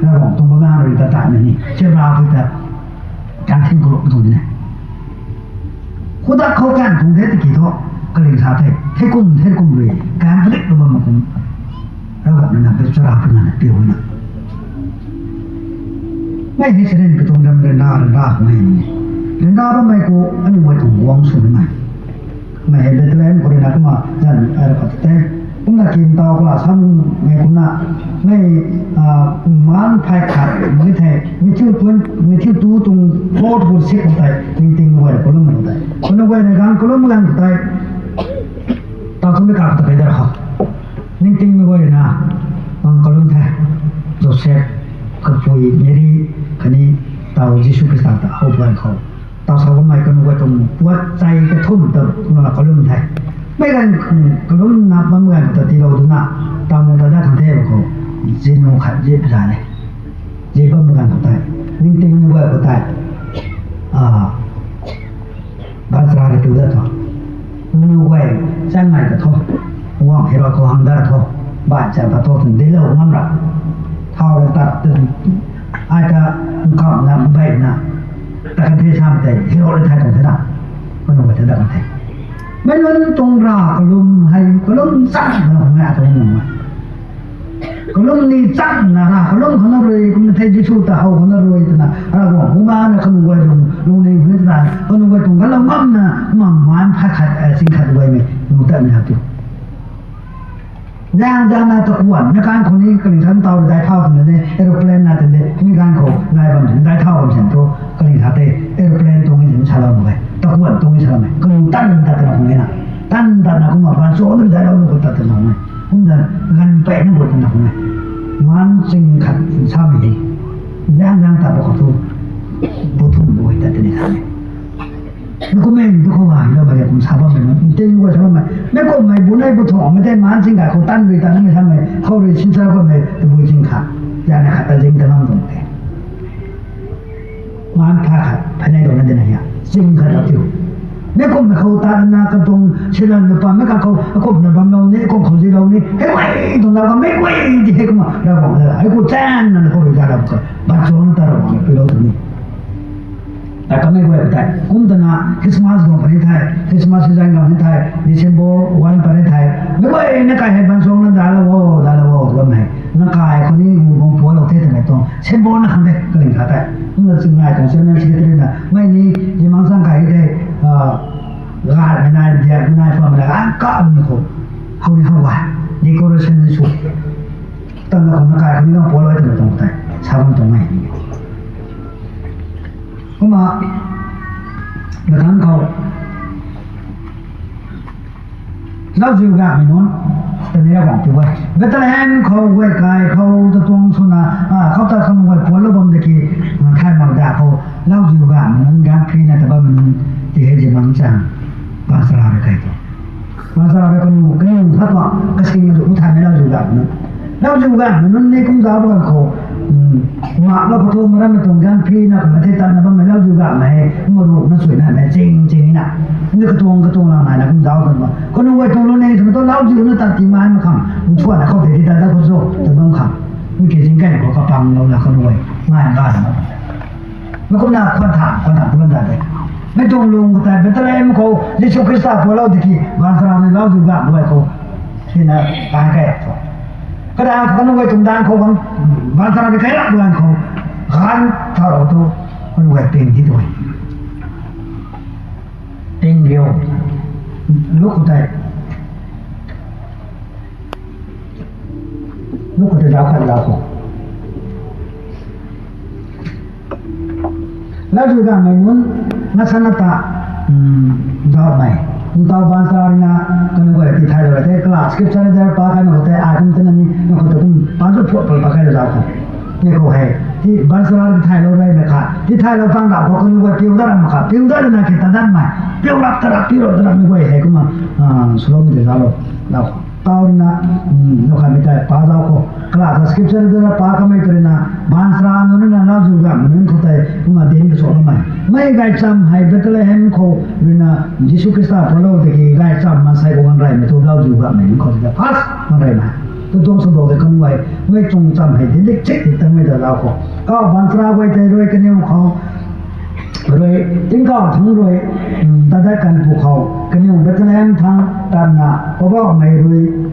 Ravguangc tuang bam na rui ta ta ni, chura pu ta, kan thing ku lu tu ni. Khou da khou kan tuang the tiki thu, kaling sa the, the kum, the kum rui, kan padik lu bam kum. Ravguangc na pe chura pu na piu na. Mei hei siren pi tuang ram ryanra, ryanra khou mei ni. Ryanra bammei khou aniu guay tuang guang sw ni mei. Mei hei Bethlehem khou rui na kumna zan ai ra khat te. Kumna kin tau kala sam mei kumna. Mei, ah, man phay khat mei thei. Matthew twen-, Matthew two tuang four tuang six khou tei. Ningtingmei guay rui kalum khou tei. Kumna guay rui ganv kalum ganv khou tei. Tau tu mei ka khou tei pei da ra khou. Ningtingmei guay rui na, bang kalum the. Joseph, kapui Meri, khatni tau Jisu Khrista ta how guay khou. Tau sa bammei kanu guay tuang puat chei kathumh ta, uh, kalum the. Mei ganv, um, kalum na bam ganv ta tiilou duna, tau mu ta da khang the khou. Zinu khat zip za le. Zip bam ganv khou tei. Ningtingmei guay khou tei. Ah, Baanchara rui piu dat tho. Nunc guay chang nai ta tho. Guang Herod khou hang dat tho. Baanchara ta tho twna dinclou ngam ra. Thau rui tat twna. Ai ta nkam na mbei na. Ta kan the sam tei Herod rui thay tuang the na. Kanu guay ta dat kan the. Mei nunc tuang ra kalum hei, kalum chang na hei atuang nunc. Kalum ni chang na ra, kalum khou na rui, kumna thei Jisu ta how khou na rui twna, Ravguangc Bumaengh na kanu guay lung, lungning khou ni ta, kanu guay tuang kalum ngam na, mam man phay khat, eh, sing khat guay mei, nu tat ni ha tu. Zaeng zaeng na ta kuan, na kan khou ni kaling san tau dai thau twna de, aeroplane na twna de, mi kan khou nai bam twna dai thau bam sin tu, kaling sa tei, aeroplane tuang ni salou mak e, ta kuan tuang ni salou mak e, kanu tan tat twna khou ni na, tan tat na kumna ban cho na dai lou na khou tat twna khou ni. Kumna ganv peyna guay twna khou ni. Man ching khat samei hei. Zaeng zaeng ta pa khou thu. Pu thum bu hei tat tini samei. Mei kum mei tu khou hei lou mei kum sa bammei. Nting guay sa bammei. Mei kum mei bu nei bu thum mei tei man ching khat khou tan rui tan mei samei. Khou rui sin sa bammei. Tabui ching khat. Zana khat ta zing ta ngam tuang tei. Man phay khat, phay nei tuang na dina hia. Ching khat ta tiu. Mei kum mei khou ta na katuang silan na pa mei ka khou, akum na bam lou ni, akum khou zi lou ni. Hei guay, tuang lau ka mei guay, di hei kumna, Ravguangc la. Hei ku chan na khou rui za lam ka. Ban cho na ta Ravguangc la pi lou tu ni. Ta ka mei guay ka tei. Kum ta na Christmas guang pa ni thei, Christmas season guang ni thei, December one pa ni thei. Mei guay na kai hei ban cho na da la wo, da la wo, da mei. Na kai khou ni gu bang pualou the twmei tuang. Symbol na khang de, kaling khat tei. Kumna ching nai tuang chairman secretary na. Mei ni, yi mang sang kai de, ah, gai mei nai, diak mei nai, pa mei nai, an ka mei khou. How ni how gay. Decoration ni sw. Tan na khou na kai khou ni bang pualou twmei tuang tei. Sa bam tuang mei. Kumna, na kan khou. Lauziu gaymei nunc, ta ni Ravguangc piu e. Bethlehem khou guay kai khou ta tuang swna, ah, khou ta khang guay pualou bam de ki, ah, thay mak da khou. Lauziu gaymei nunc, gaanv phina ta bammei nunc, ti hei zi mang chang, Baanchara rui kai tu. Baanchara rui kanu, kanu that mak, kasing na zu u thaymei lauziu gaymei nunc. Lauziu gaymei nunc ni kum zauc bam khou, um, mak la khou thu maram mei tuang gaanv phina khou mei thei tat na bammei lauziu gaymei hei, maru na sui na mei ching ching na. Ni katuang katuang lang nai na kum zauc bam. Kanu guay tuang lou ni, twmei tu lauziu na tat ti mai mak khang, nchuan na khou tei ti tat dat khou cho, ta bam khang. Ni ki zing kai khou kapang lou na kanu guay, ngai ngai na. Mei kumna khwan thang, khwan thang tu bam dat de. Mei tuang lung khou tei Bethlehem khou Jisu Khrista pualou tiki, baanchara ni lauziu gay guay khou, sina, kan kei thu. Kadaeng khou kanu guay tuang daeng khou bam, baanchara ni kai rap guay khou, gan tharou tu, kanu guay ping di tu. Ping riu. Luk khou tei. Luk khou tei zauc khat zauc khou. Lauziu gaymei nunc, ngasana ta, zauhmei. Ntaw baanchara rui na, kanu guay tithaylou rui the, class scripture leader pa kanu khou tei, ai kum tina ni, na khou tei kum, pan zu phuat pui pa kai zauc khou. Ni khou hei, ti baanchara tithaylou rui mei kha, tithaylou pang rap khou kanu guay piu dat ram kha, piu dat rui na ki ta datmei, piu rap ta rap, piu rap ta rap mei guay hei kumna, swloumei tei zauclou, zauc khou. Tau rui na, lou khatmei tei pa zauc khou. Kala ta scripture tei na pa kamei tei rui na, baanchara nunc rui na lauziu gaymei nunc khou tei, kumna dinc kasuakloumei. Mei gaychamv hei Bethlehem khou rui na, Jisu Khrista pualou tiki gaychamv maansei khou ganv reymei thu lauziu gaymei nunc khou tei first ganv reymei. Tu tuang sw bou tei kanu guay, mei tuang chamv hei dinc dik chik dik tangmei ta zauc khou. Kau baanchara guay tei rui kaniw khou, rui, tingkauh thangc rui, tat dat kan pwkhou, kaniw Bethlehem thangc tatna, Poubauhmei rui,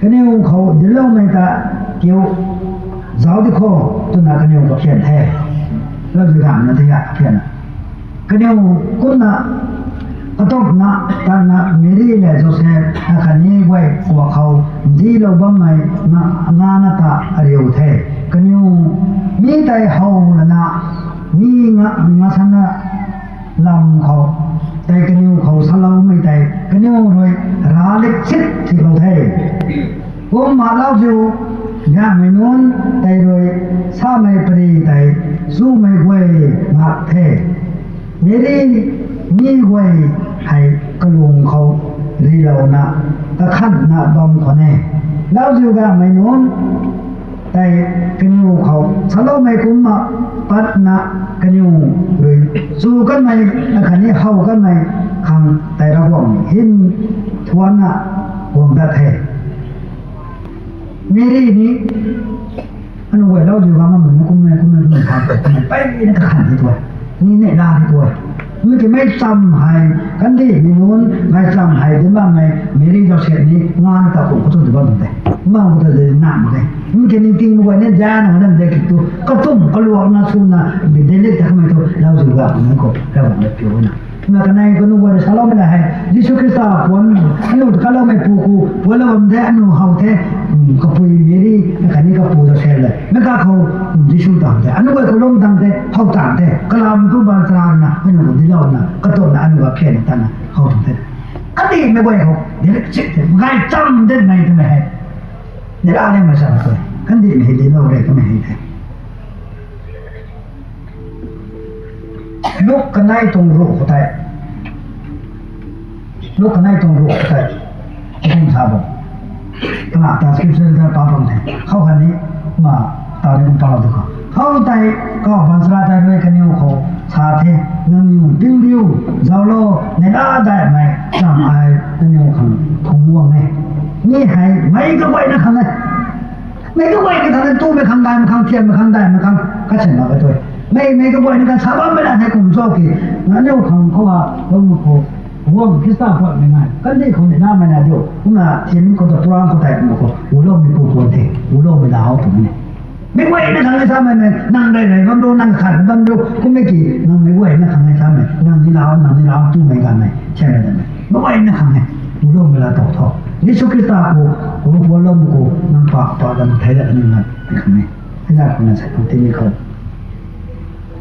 kaniw khou dincloumei ta kiu, zauc di kho, twna kaniw kaphian the. Lauziu gaymei na tei a kaphian na. Kaniw kumna, katumna, tatna Meri le Joseph, akhatni guay kuak khou, ndilou bammei, nga, ngana ta ariu the. Kaniw, mi tei how lana, mi nga, ngasana lam khou, tei kaniw khou saloumei tei, kaniw rui ralik chit thiklou the. Kumna lauziu gaymei nunc tei rui samei pary tei, chumei guay ngak the. Meri mi guay hei kalung khou rilouna, kakhanna bam khwan e. Lauziu gaymei nunc tei kaniw khou saloumei kumna patna kaniw rui chu kanmei, akhatni how kanmei khang tei Ravguangc hym thuanna guang dat the. Meri ni, anu guay lauziu gaymei nunc kummei, kummei, kummei, kummei, kummei, peyna kakhan di tuang. Ni neihla di tuang. Mi ki mei chamv hei, kandihmei nunc, gaychamv hei dinc bammei, Meri Joseph ni, ngana ta kum khou tu di bam tei. Mang khou ta di na mak e. Mi ki ningtingmei guay ni zana na de ki tu, katumh kaluakna swna, di dinclou ta kamei thu, lauziu gaymei nunc khou, Ravguangc na piu na. Na kanei kanu guay saloumei la hei, Jisu Khrista puan, anu kaloumei pu khou, puanlou bam the, anu how the, kapui Meri, akhatni kapu Joseph le. Mei kakhou, Jisu tang the, anu guay khou lum tang the, how tang the, kalam tu baanchara na, anu khou dinclouna, katumna anu kaphian tana, how tang the. Kandihmei guay khou, dinc chik the, gaychamv dinmei twmei hei. Neihla liangmei sa tu, kandihmei hei dinclou rey kamei hei the. Luk kanei tuang ruh khou tei. Luk kanei tuang ruh khou tei. Kum sa bo. Kana ta scripture ta pa bam the. Khou khatni, ma, ta ni kum palou tu khou. Khou tei, kau baanchara tei rui kaniw khou sa the, nangniw ping riu, zauclou, neihla daihmei chamv hei nangniw khang phungc guang e. Mi hei meic kaguayna khang e. Meic kaguayna khang e, tumei khang, daihmei khang, thiammei khang, daihmei khang, kasin mak ka tu e. Mei, meic kaguayna khang sa bammei na hei kum cho ki, nangniw khang khou a, lou mak khou, guang Khrista puatmei nai, kandih khou ni namei na diu, kumna thin khou ta puran khou tei kum khou, guloumei pu puan the, guloumei lau twmei ni. Meic guayna khang e samei, nang rey rey bam ru, nang khat bam ru, kummei ki, nang meic guayna khang e samei, nang ni lau, nang ni lau, tumei ganmei, thiammei ganmei. Meic guayna khang e, guloumei la tow tho. Jisu Khrista khou, kum puanlou mak khou, nang pa, pa dam thei dat ni nai, khang e. Hei la khou na sa khou tini khou.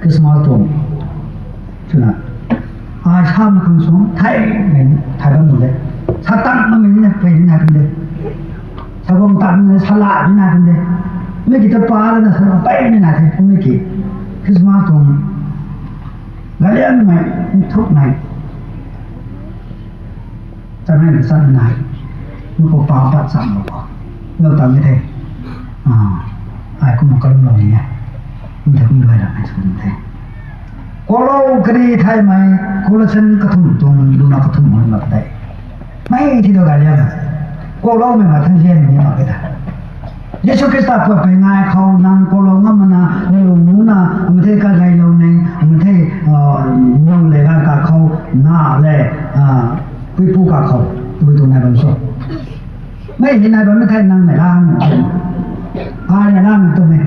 Christmas tuang. Swna. Ai sa mak khang sung, theimei, thei bam nu de. Sa tang na mei ni na, pey ni na kan de. Sa guang tang ni na, sa la ni na kan de. Mi ki ta pa la na, sa la pey ni na the, mi ki. Christmas tuang. Galiangmei, nthukmei. Chanei ta chan nai. Mi khou pa pat chan lou khou. Lou tang ni the. Ai kum kalum lou ni e. Kum the kum luai ram hei sw ni the. Kuaklou kari thaymei, Colossian kathumh tuang, luna kathumh hon mak tei. Mei thi dou galiang. Kuakloumei ma thang zian ni mak e ta. Jisu Khrista puatpui ngai khou nang kuaklou ngam mana, nang lung nuna, ama thei kagaylou neng, ama thei, nang le ganv kakhou, na le, puipu kakhou, tabui tuang nai bam sw. Mei hei nai bammei thei nang nai la, ai nai la nang twmei.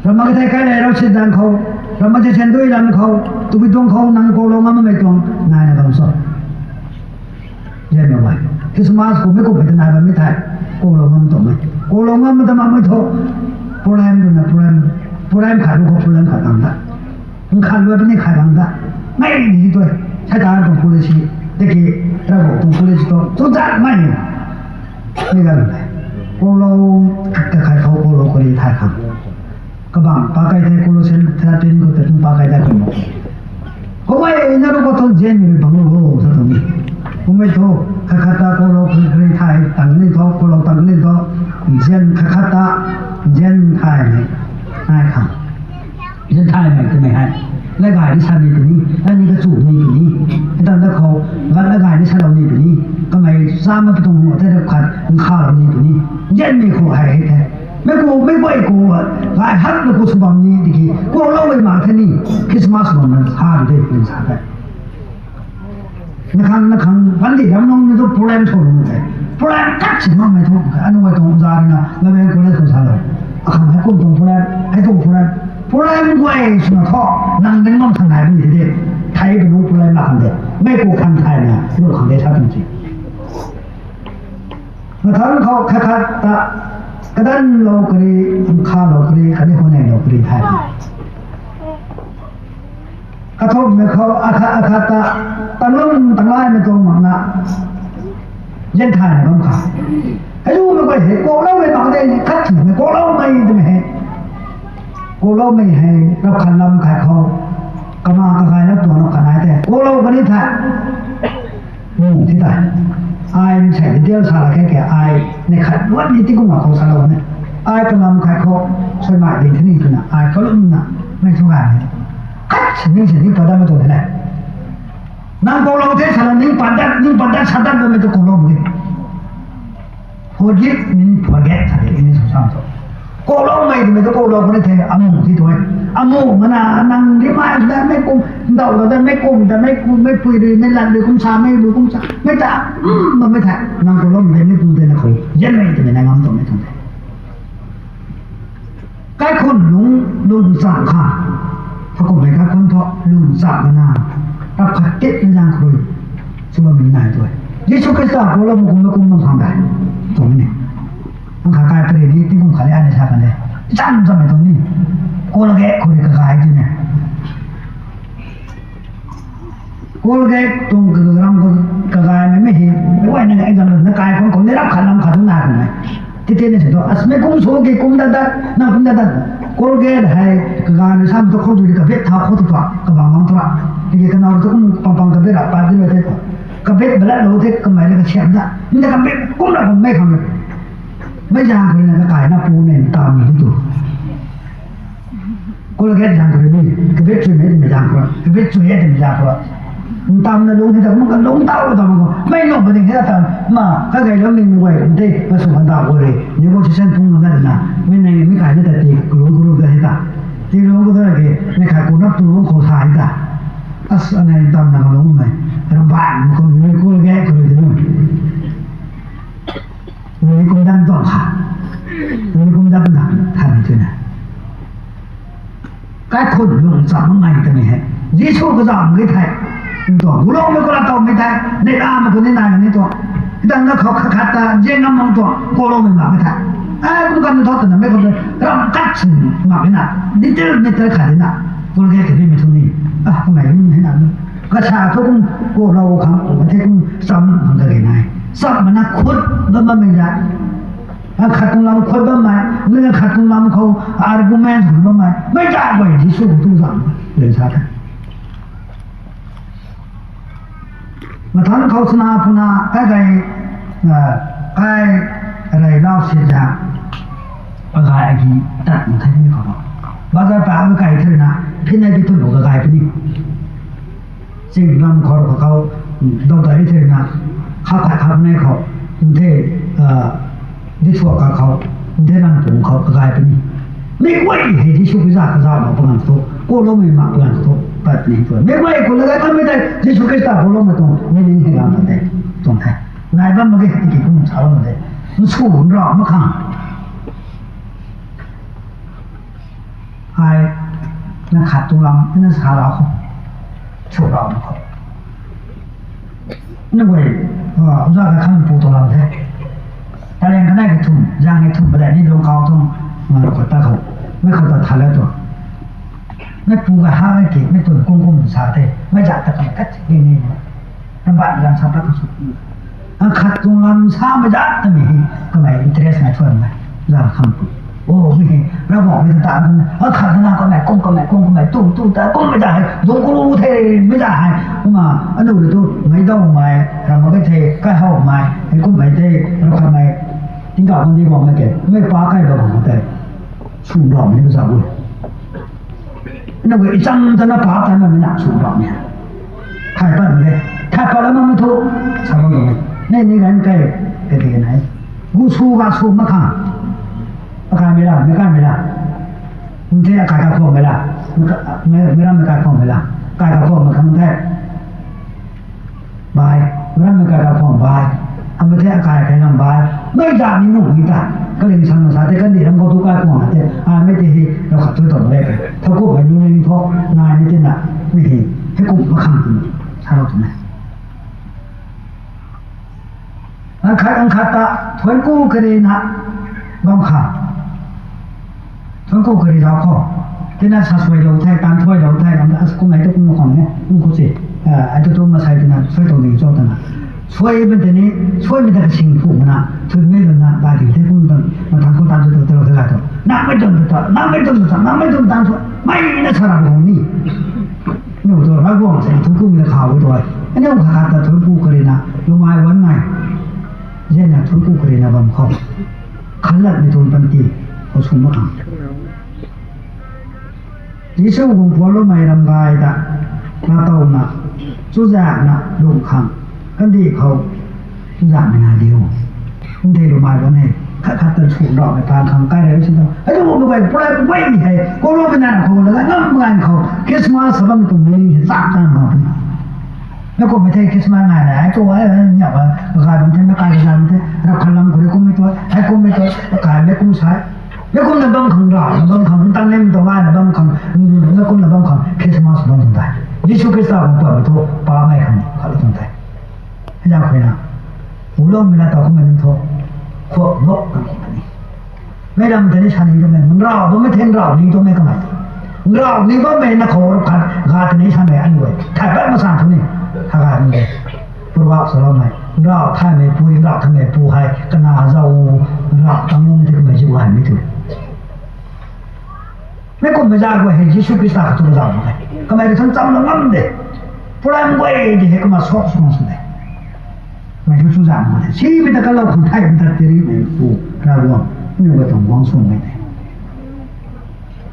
Ramh mak thei kai le rau sit dan khou, ramh mak thei syan dui lam khou, tabui tuang khou nang koulou ngammei tuang nai na bam sw. Zianmei guay. Christmas kummei kummei ta nai bammei thei, koulou ngam twmei. Koulou ngam ta makmei thu, problem rui na problem, problem khat rui khou problem khat bang ta. Nkhat luai puni khat bang ta. Mei ni tui. Satan tuang policy, tiki, Ravguangc tuang policy tu, tu zat mei ni. Mei ganv tei. Koulou, kakhai khou koulou kari thay khang. Kabang pakai thei Colossians thirteen khou ta kum pakai ta kum. Kummei na rui khou thu zianmei rui bang o sa tuang ni. Kummei thu, khat khat ta koulou kari thay tang ni thu, koulou tang ni thu, zian khat khat ta, zian thaymei, nai khang. Zian thaymei twmei hei. Lat gay ni sa ni puni, lat ni kachu ni puni. Hei tang da khou, lat lat gay ni salou ni puni. Kamei chama pi tuang hu tei rap khat, nkhalou ni puni. Zianmei khou hei hei the. Mei ku, mei guay ku, gay hakmei ku sw bam ni tiki, kouloumei mak the ni, Christmas bam na sa di de, pun sa the. Na khang, na khang, panty ram nung ni tu problem sw nung the. Problem kat si makmei thu, anu guay tuang za rui na, Bible college khou salou. Akhang hei kum tuang problem, hei tuang problem. Problem guay swna thu, nang ding bam than nai ni de. Thei pi nung problem la khang de. Mei ku khang thayna, lu khang de sa tuang si. Mathan khou khat khat ta, kadanlou kari, nkhalou kari, khatni huaneilou kari thay. Kathumhmei khou akhat akhat ta, tanglum tanglaimei tuang makna, zian thayna bam kha. Hei lumei guay hei, kouloumei mak de, khat thumei kouloumei twmei hei. Kouloumei hei, rap khat lam khat khou, kama kakai na tuang rap khat nai the, koulou kani the. Mu ti tei. Ai nsei detail sa la khe ke ai, neih khat luan ni tingkum a khou salou ne. Ai kalam khat khou, suaimei ding the ni twna, ai kalumna, mei thu gay ni. Khat si ning si ning pat dat mei tuang the ne. Nang koulou the sa la ning pat dat, ning pat dat sa dat bammei tu koulou mak e. Forgive means forget sa de English khou sam thu. Kouloumei twmei tu koulou kani the, amu ti tu e. Amu mana nang ri mai sw da, mei kum, ndauhlou da, mei kum da, mei kum, meipui rui, mei lat rui kum sa, mei rui kum sa, mei ta, mm, bammei the. Nang kouloumei de, mei kum de na khou, zianmei twmei na ngam tuang mei tuang the. Kaikhun lung, lung cham kha. Tha kummei kaikhun thu, lung cham mana, rap khat titna zaeng khou rui, sw bammei nai tu e. Jisu Khrista koulou kum na kum bam khang de. Tuang ni. Ang kha kai pari ni, tingkum khat le ani sa kan de. Cham chammei tuang ni. Colgate khou rui kagay tu ne. Colgate tuang karam khou kagaymei mei hei, mei guay na exam na kaikhun khou ni rap khat lam khat tu nai khang mei. Tititna si tu, as mei kum sw ki kum dat dat, nang kum dat dat. Colgate hei, kagayna sam tu khou tu di kabit thau khou tu pa, kabang bang tu ra. Tiki kanow tu kum pang pang kabit ra, pat di lou the tu. Kabit balat lou the, kamei le kasiam dat. Nda kabit kum ra kum mei khang. Mei zaeng khou rui na kakayna pu ne, tam di tu. Colgate zaeng khou rui ni, kabit chuimei twmei zaeng khou, kabit chui e twmei zaeng khou. Ntamna lung hei ta kum kalung tau tau khou, mei lung pa ding hei ta, ma, kageylou ningmei guay, nte, masw khan ta khou rui, negotiation phung na na, mei nang mei kai na ta ti, kalung kuru ta hei ta. Ti lung kuru ta ke, mei kai ku nap tu lung khou sa hei ta. As, anei ntamna kalungmei, ramban khou rui, Colgate khou rui ti nu. Ni kum dan tuang kha. Ni kum dan na, than ni twna. Kaikhun lung cham makmei twmei hei. Jisu kazam ge thei. Tuang, guloumei kula tawmei thei. Neihlamei khou ni nai ni tuang. Hei tang na khou khat khat ta, zian ngam mang tuang, kouloumei mak ge thei. Ai, kum kan thu twna mei khou ta, ram kat sin mak ge na. Detail, detail khat di na. Colgate khat di mei thu ni. Ah, kamei kum hei na. Kasa thu kum koulou khang, kum the kum cham khang kage nai. Cham mana khut bam bammei za. Akhat tuang lam khut bammei, mei akhat tuang lam khou argument khou bammei. Mei za guay Jisu khou tu zam, le sa the. Mathan khou swna puna, kai gay, ah, kai rey lau si za. Kagay agi tat thei ni khou. Bazar pa kakai thei na, phin nai di tu bu kagay puni. Ching lam khou rui khou, dou dai thei na, khak khak khak nei khou, nte, ah, di thuak kha khou, nte lam pung khou kagay puni. Mei guay hei Jisu Khrista kazauh mak pa ganv thu, kouloumei mak pa ganv thu. Pat ni tu. Mei mei ku lagai kanmei tei Jisu Khrista boloumei tuang meaning hei lam tei tuang the. Nai bam mak ge tiki kum sa bam de. Nsu nra mak khang. Ai, na khat tuang lam na sa ra khou. Chu ra mak khou. Na guay, za ka khang pu tuang lam the. Talent kanei ka thum, zang ni thum, padai ni lung kau tuang, ma ru khat ta khou. Mei khou ta tha la tu. Mei pu ka ha ki, mei tun kum kum sa the. Mei zat ta khou kat si ni ni. Rambat lam sa ta khou su. Akhat tuang lam sa mei zat ta mei hi, kamei interest na thuan mei. Zat khang pu. O, mei hi, Ravguangc mei ta ta, akhat na kamei, kum kamei, kum kamei, tu, tu ta, kum mei ta hei, dungc kuru the, mei ta hei. Kumna, anu le tu, mei dau mei, ram mak ge the, kai hau mei, hei kum mei the, ram khat mei, tingkauh kan di guang mei ke, mei pa kai ba guang mei tei. Sw rau ni ka zau. Na guay i cham ta na pa ta na mei na sw rau ni. Thay pat mei, thay pat la na mei thu, sa bam mei. Nei ni gan kai, kai di nai. Gu sw ga sw mak khang. Akai mei la, mei kai mei la. Nte akai ka khou mei la. Mei ka, mei, mei ram mei kai khou mei la. Kai ka khou mei khang the. Bai, mei ram mei kai ka khou bai. Amei the akai kai lam bai. Mei zat ni nuh mei ta. Kaling sang sa the kandi ram khou tu kai khou na the. A mei tei hi, rau khat thu tuang le pe. Thau kum mei lu ling thu, nai ni tina, mei hi, hei kum mak khang tu. Sa rau tu mei. Ang khat, ang khat ta, thuanc ku kari na, bam kha. Thuanc ku kari zau khou. Tina sa suai lou the, tan thuai lou the, ram ta, as kum ai tu kum khang ne, kum khou si. Ah, ai tu tu masai tina, suai tuang ding cho tana. Suai mei tei ni, suai mei ta kasing phu mana, thuan mei lana, dai di the kum tan, ma tan kum tan tu tu tu tu tu. Nang mei tun tu tu, nang mei tun tu tu, nang mei tun tan tu, mei na sa ram khou ni. Niu tu Ravguangc se thuanc ku mei ta khou tu ai. Aniu khat khat ta thuanc ku kari na, lu mai wan mai. Zena thuanc ku kari na bam khou. Khanlat mei tuang panty, khou sw mak khang. Jisu guang puan loumei ram gay ta, na taw na, chuzaek na, lung khang, kandih khou, chuzaek mei na diu. Nthei lu mai bam hei, khat khat tan sw rau mei pan khang kai rei si tau. Hei tu bu bu gay, pulai bu gay hei, kolo mei na khou, la gay ngam gay khou, Christmas sa bam tuang meaning hei zak tan bam. Mei kum mei the Christmas nai nai, hei tu ai, ai, nya ba, gay bam the, mei kai gay bam the, rap khat lam khou rui kum mei tu, hei kum mei tu, kai mei kum sai. Mei kumna bam khang ra, na bam khang, tan nem tuang lai na bam khang, mei kumna bam khang, Christmas bam tuang tei. Jisu Khrista bam tuang tu, pa mei khang, khat tuang tei. Hei zang khui na. Ulou mei la taw kum mei nunc thu. Khuak lok kan khou ni. Mei lam tei ni sa ni kamei. Nrau bam mei the nrau ni tuang mei kamei. Nrau ni bam mei na khou rap khat, ga tei ni sa mei an guay. Thay pat ma sa thu ni. Tha ga ni. Proverb sa lou mei. Nrau thay mei pui, nrau thay mei pu hei. Kana zau, nrau tang lou mei the kamei ziu gay mei tu. Mei kum mei zat guay hei Jisu Khrista khou tu zau mak ge. Kamei rui thang cham na ngam de. Pulai guay di hei kumna sok sok sw de. Mei thu chuzaek mak de. Si mei ta kalou khang thay mei ta tiri mei pu Ravguangc. Niu guay tuang guang sw mei de.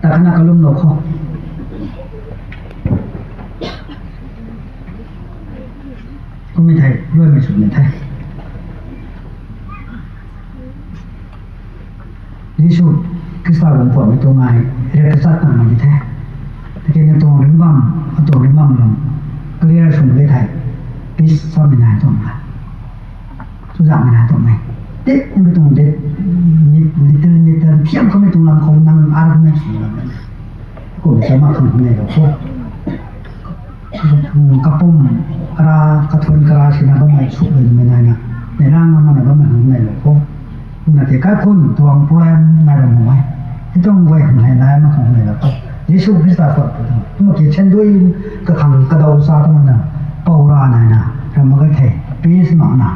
Ta kana kalum lou khou. Kum mei thei, luai mei sw mei thei. Jisu Khrista guang puan mei tuang ai, riak kachat tang mei di the. Tiki na tuang ring bam, atuang ring bam lam, clear sw mei di the. Peace sa mei nai tuang na. Chuzaek mei nai tuang mei. Tei, mei tuang de, mi, little, little, thiam khou mei tuang lam khou nang ar mei sw lam. Kum sa mak khang nei lou khou. Kapum kara, kathuan kara sina bammei suk lei mei nai na, nei rang na mana bammei hang nei lou khou. Kumna tei kaikhun tuang problem nai bam mei. Hei tuang guay hang hei nai mak khang nei lou khou. Jisu Khrista pat pu tuang. Kumna ki chendui kakhang kadaw sa tumna, pou ra nai na, ram mak ge thei, peace mak na,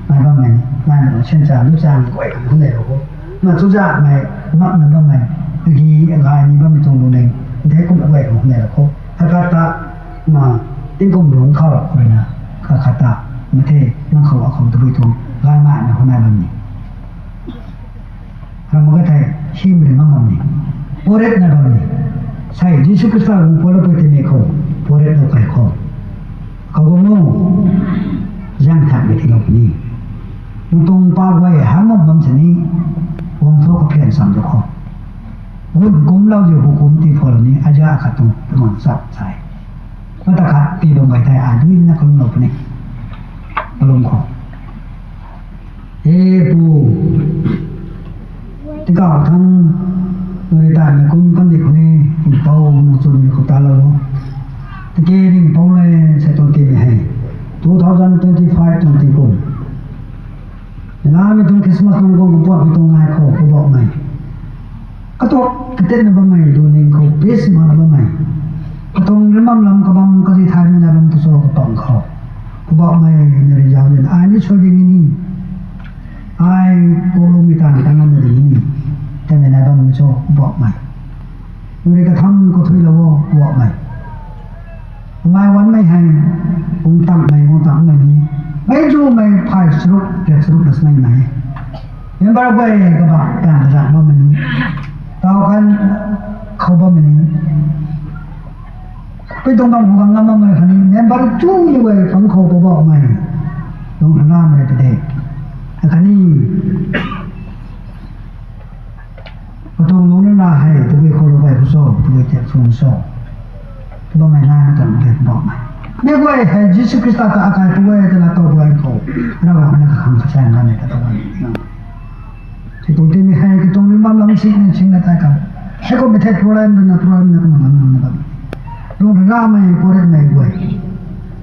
nai bammei, nai na, sen cha, lu cha, guay khang nei lou khou. Na chuzaekmei, makna bammei, agi, agay ni bammei tuang lu ning, de kumna guay khang nei lou khou. Hei khat ta, ma, tingkum lungc khou rap khou rui na, khat khat ta, mei the, nang khou akhou tabui tuang, gaymei na khou nai bam ni. Ram mak ge thei, hym rui ngam bam ni. Poret nai bam ni. Sei, Jisu Khrista guang puan lou pui tei mei khou, poret lou kai khou. Khou guang o, zaeng thak mei thilou puni. Ntuang pa guay hang bam bam sini, guang thu kaphian sam dou khou. Gun kumlou ziu hukum tii phoulou ni, aza khat tuang, tuang chap sai. Mata khat tii bam gay thei ai dui na kalumlou puni. Kalum khou. He pu. Tikau thang. Nuri tai na kum kandi khou ni. Tingpou na chun ni khou ta lou. Tiki ringpou le se tuang timei hei. Two thousand twenty-five tuang tingkum. Lamei tuang Christmas nang guang kapuak mi tuang ngai khou Poubauhmei. Katuak katetna bammei, lu ning khou peace mana bammei. Katuang rimam lam kabam kazi thaymei na bam tu cho kapang khou. Poubauhmei na ri zauc dina, ai ni sui ding ni. Ai pu lungmei tan tang ngam na ding ni. Tamei na bam cho Poubauhmei. Nuri katham khou thuilou o, Poubauhmei. Mei wanmei hei, kum tangmei, kum tangmei ni. Mei zumei phai charuk, riak charuk na smei mei. Member guay kaba, tan kazak bammei ni. Tau kan khou bammei ni. Pui tuang bam khou gang ngam bammei khatni, member chu ni guay phang khou Poubauhmei. Tuang ram rei ta de. Khatni, katuang lungc na hei, tabui khou lou guay khou cho, tabui tiak sung cho. Bammei nai na tuang de Poubauhmei. Mei guay hei Jisu Khrista ta akai pu guay ta na tow guay khou. Ravguangc na kakhang kachaeng na mei katow guay. Ti tuang timei hei katuang rimam lam sing na sing na tai kan. Hei khou mei thei problem rui na problem na kumna nang na bam. Lung ramei, puaretmei guay.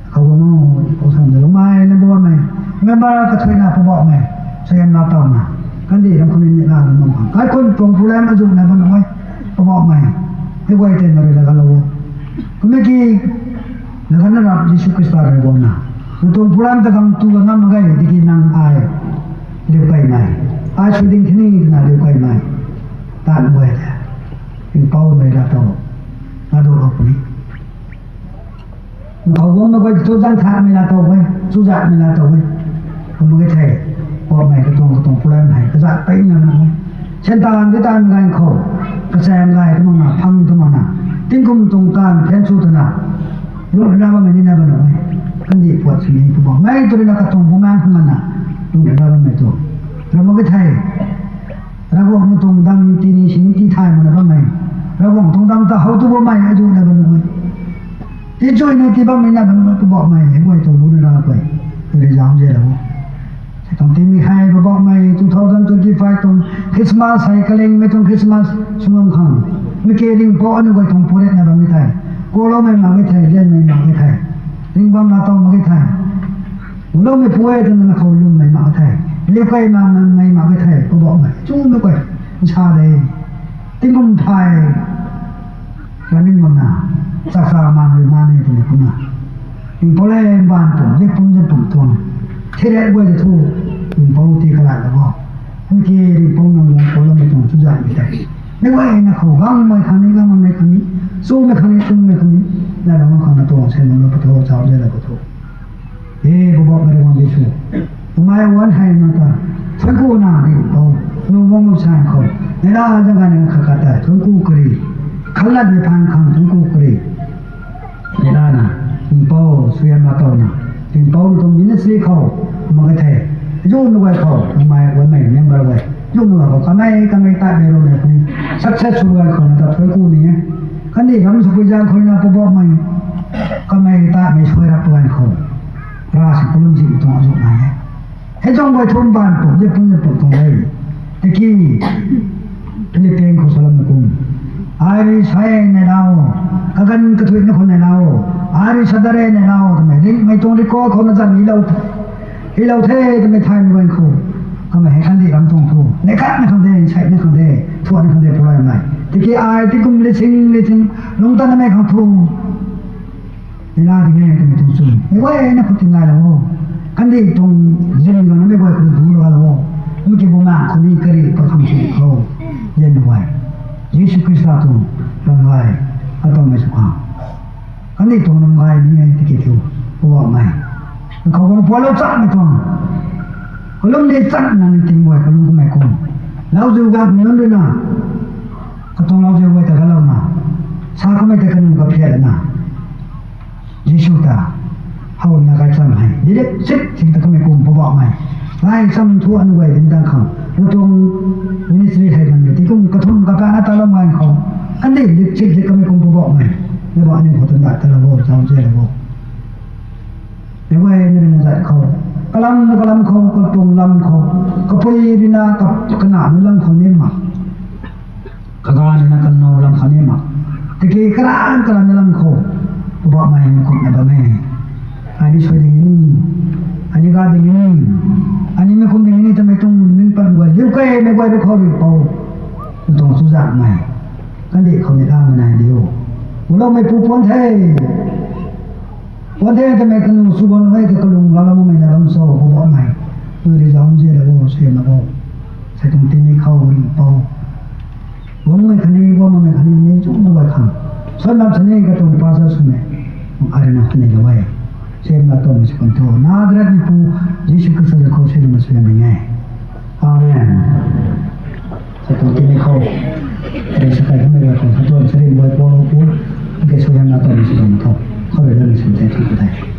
Khou guang o, khou sang de lungmei na bammei. Member kathuina Poubauhmei. Suaihiam na tawna. Kandi ram khou ni ni la lung bam khang. Kaikhun tuang problem azu na bam guay. Poubauhmei. Hei guay tei na rui laga lou o. Kumna ki, laga na rap Jisu Khrista rui guangna. Katuang problem ta gang tu ga ngam mak ge, tiki nang ai. Liu kaimei. Ai sui ding thini na liu kaimei. Tan guay tei. Tingpou mei la tow. Ladou lou puni. Nkhou guang na guay chu zang thamei la tow e, chu zatmei la tow e. Kum mak ge thei, Poubauhmei katuang katuang problem hei kazat peyna na e. Seitaan ti taanv ganv khou, kachaeng gay ta mak na, phang ta mak na, tingkum tuang taanv phen chu twna, lungc na bammei ni na bam nuh e. Kandih puat sini Poubauhmei tu rui na katuang bumaengc khang na, lungc na bammei tu. Ram mak ge thei, Ravguangc tuang dam tini sini ti thay mana bammei. Ravguangc tuang dam ta how tu bammei azu na bam nuh e. Ti chui ni ti bammei na bam nuh e Poubauhmei, hei guay tuang lu na ra guay. Tei ri zauc ze lou. Tuang timei hei Poubauhmei two thousand twenty-five tuang Christmas hei kalingmei tuang Christmas sw ngam khang. Mei ke ringhpouc aniu guay tuang puaretna bammei thei. Kuloumei mak ge thei, lianmei mak ge thei. Ringhbam na tow mak ge thei. Kuloumei puai twna na khou lwmmei mak ge thei. Liu kei makmei mak ge thei. Poubauhmei. Chumei guay. Nsa de. Tingkum thei. Kaning bamna, chaksa man rui man e twmei kumna. Ringhpouc le mbaanv pum, zik pum, zik pum tuang. Theilat guay de thu, ringhpouc ti kalai la bo. Mei ke ringhpouc nang guang khou lammei tuang chuzaenghmei tei. Mei guayna khou gangmei khang ni, gangmei khang ni, chumei khang ni, chumei khang ni. Nai bam khang na tuang, sen bam na patho, chau de la patho. He, Poubauhmei Ravguangc Jisu. Kamei wan hei nang ta. Thuanc ku na ri khou. Nung guang nung san khou. Neihla zang gay nang khat khat ta. Thuanc ku kari. Khalatmei phaan khang thuanc ku kari. Neihla na. Ringhpouc, suaihiam na tawna. Ringhpouc tuang ministry khou. Mak ge thei. Zumei guay khou. Kamei wanmei member guay. Zumei guay khou. Kamei, kamei tatmei rui mei khou ni. Successful guay khou na ta thuanc ku ni e. Kandih ram sw pui zaeng khou na Poubauhmei. Kamei tatmei suai rap tu ganv khou. Rav si kalum zi tuang azu nai e. Hei tuang guay thum baan pum, zik pum, zik pum tuang e. Tiki, Philippine khou salam kum. Ai rui sa e neihla o. Kaganv kathuina khou neihla o. Ai rui sa dat re neihla o. Twmei ringmei tuang record khou na zan nilou. Hilou the twmei thaymei ganv khou. Kamei hei kandih ram tuang thu. Neih khat na khang de, nsei na khang de, thuan na khang de pulai mei. Tiki ai tingkum lising, lising. Lungc tan na mei khang thu. Neihla ding e twmei tuang chwn. Mei guayna khou tingailou o. Kandih tuang zin ganv na mei guay khou du lou lou o. Mei ki bumaengc khou ni kari pat khang si khou. Yen guay. Jisu Khrista tuang ram gay. Katuangmei sw khang. Kandih tuang ram gay ni e tiki thu. Poubauhmei. Khou guang pualou chakmei tuang. Kalum ni chakna ni ting guay kalum kamei kum. Lauziu gaymei nunc rui na. Katuang lauziu guay ta galouna. Sa kamei ta kaniw kaphiat na. Jisu ta, howna gaychamv hei, direct sik sik ta kamei kum Poubauhmei. Gaychamv thu aniu guay dinc dang khang. Katuang ministry hei nang tingkum kathumh kapat na talou ganv khou. Kandih direct sik sik kamei kum Poubauhmei. Meic ba aniu khou tan dai ta la bo, zauzian la bo. Meic guay ni rui na zat khou, kalam kalam khou, katuang lam khou, kapui rui na, ka, kanamei lam khou ni mak, kaganv na kanow lam khou ni mak, tiki karam karam na lam khou, Poubauhmei mei kumna bam e. Ai ni suai ding ni, ai ni ga ding ni, ai ni mei kum ding ni, tamei tuang ning pat guay liu kei mei guay rui khou riu pou, mei tuang chuzaenghmei kandih khou ni lamei nai diu. Guloumei pu puan the, puan the tamei kanu sw bam e, ka kalung laloumei na lam cho, Poubauhmei. Nui rui zauzian la bo, suaihiam la bo. Sei tuang tingmik khou riu pou. Guangmei khatni, guangmei khatni, mei chuna guay khang, suan lam sini katuang pa sa swmei, ai rui na khatni lou e. Suaihiam la tawmei sw kan tho, Nazaret mei pu Jisu Khrista zanc khou suaihiam la sw kan ding e. Amen. Sei tuang tingmik khou, rui sa kai kamei guay khang katuang sarin guay pou lou pu, ke suaihiam la tawmei sw kan tho. Khou rui na ni sw tei thu tei.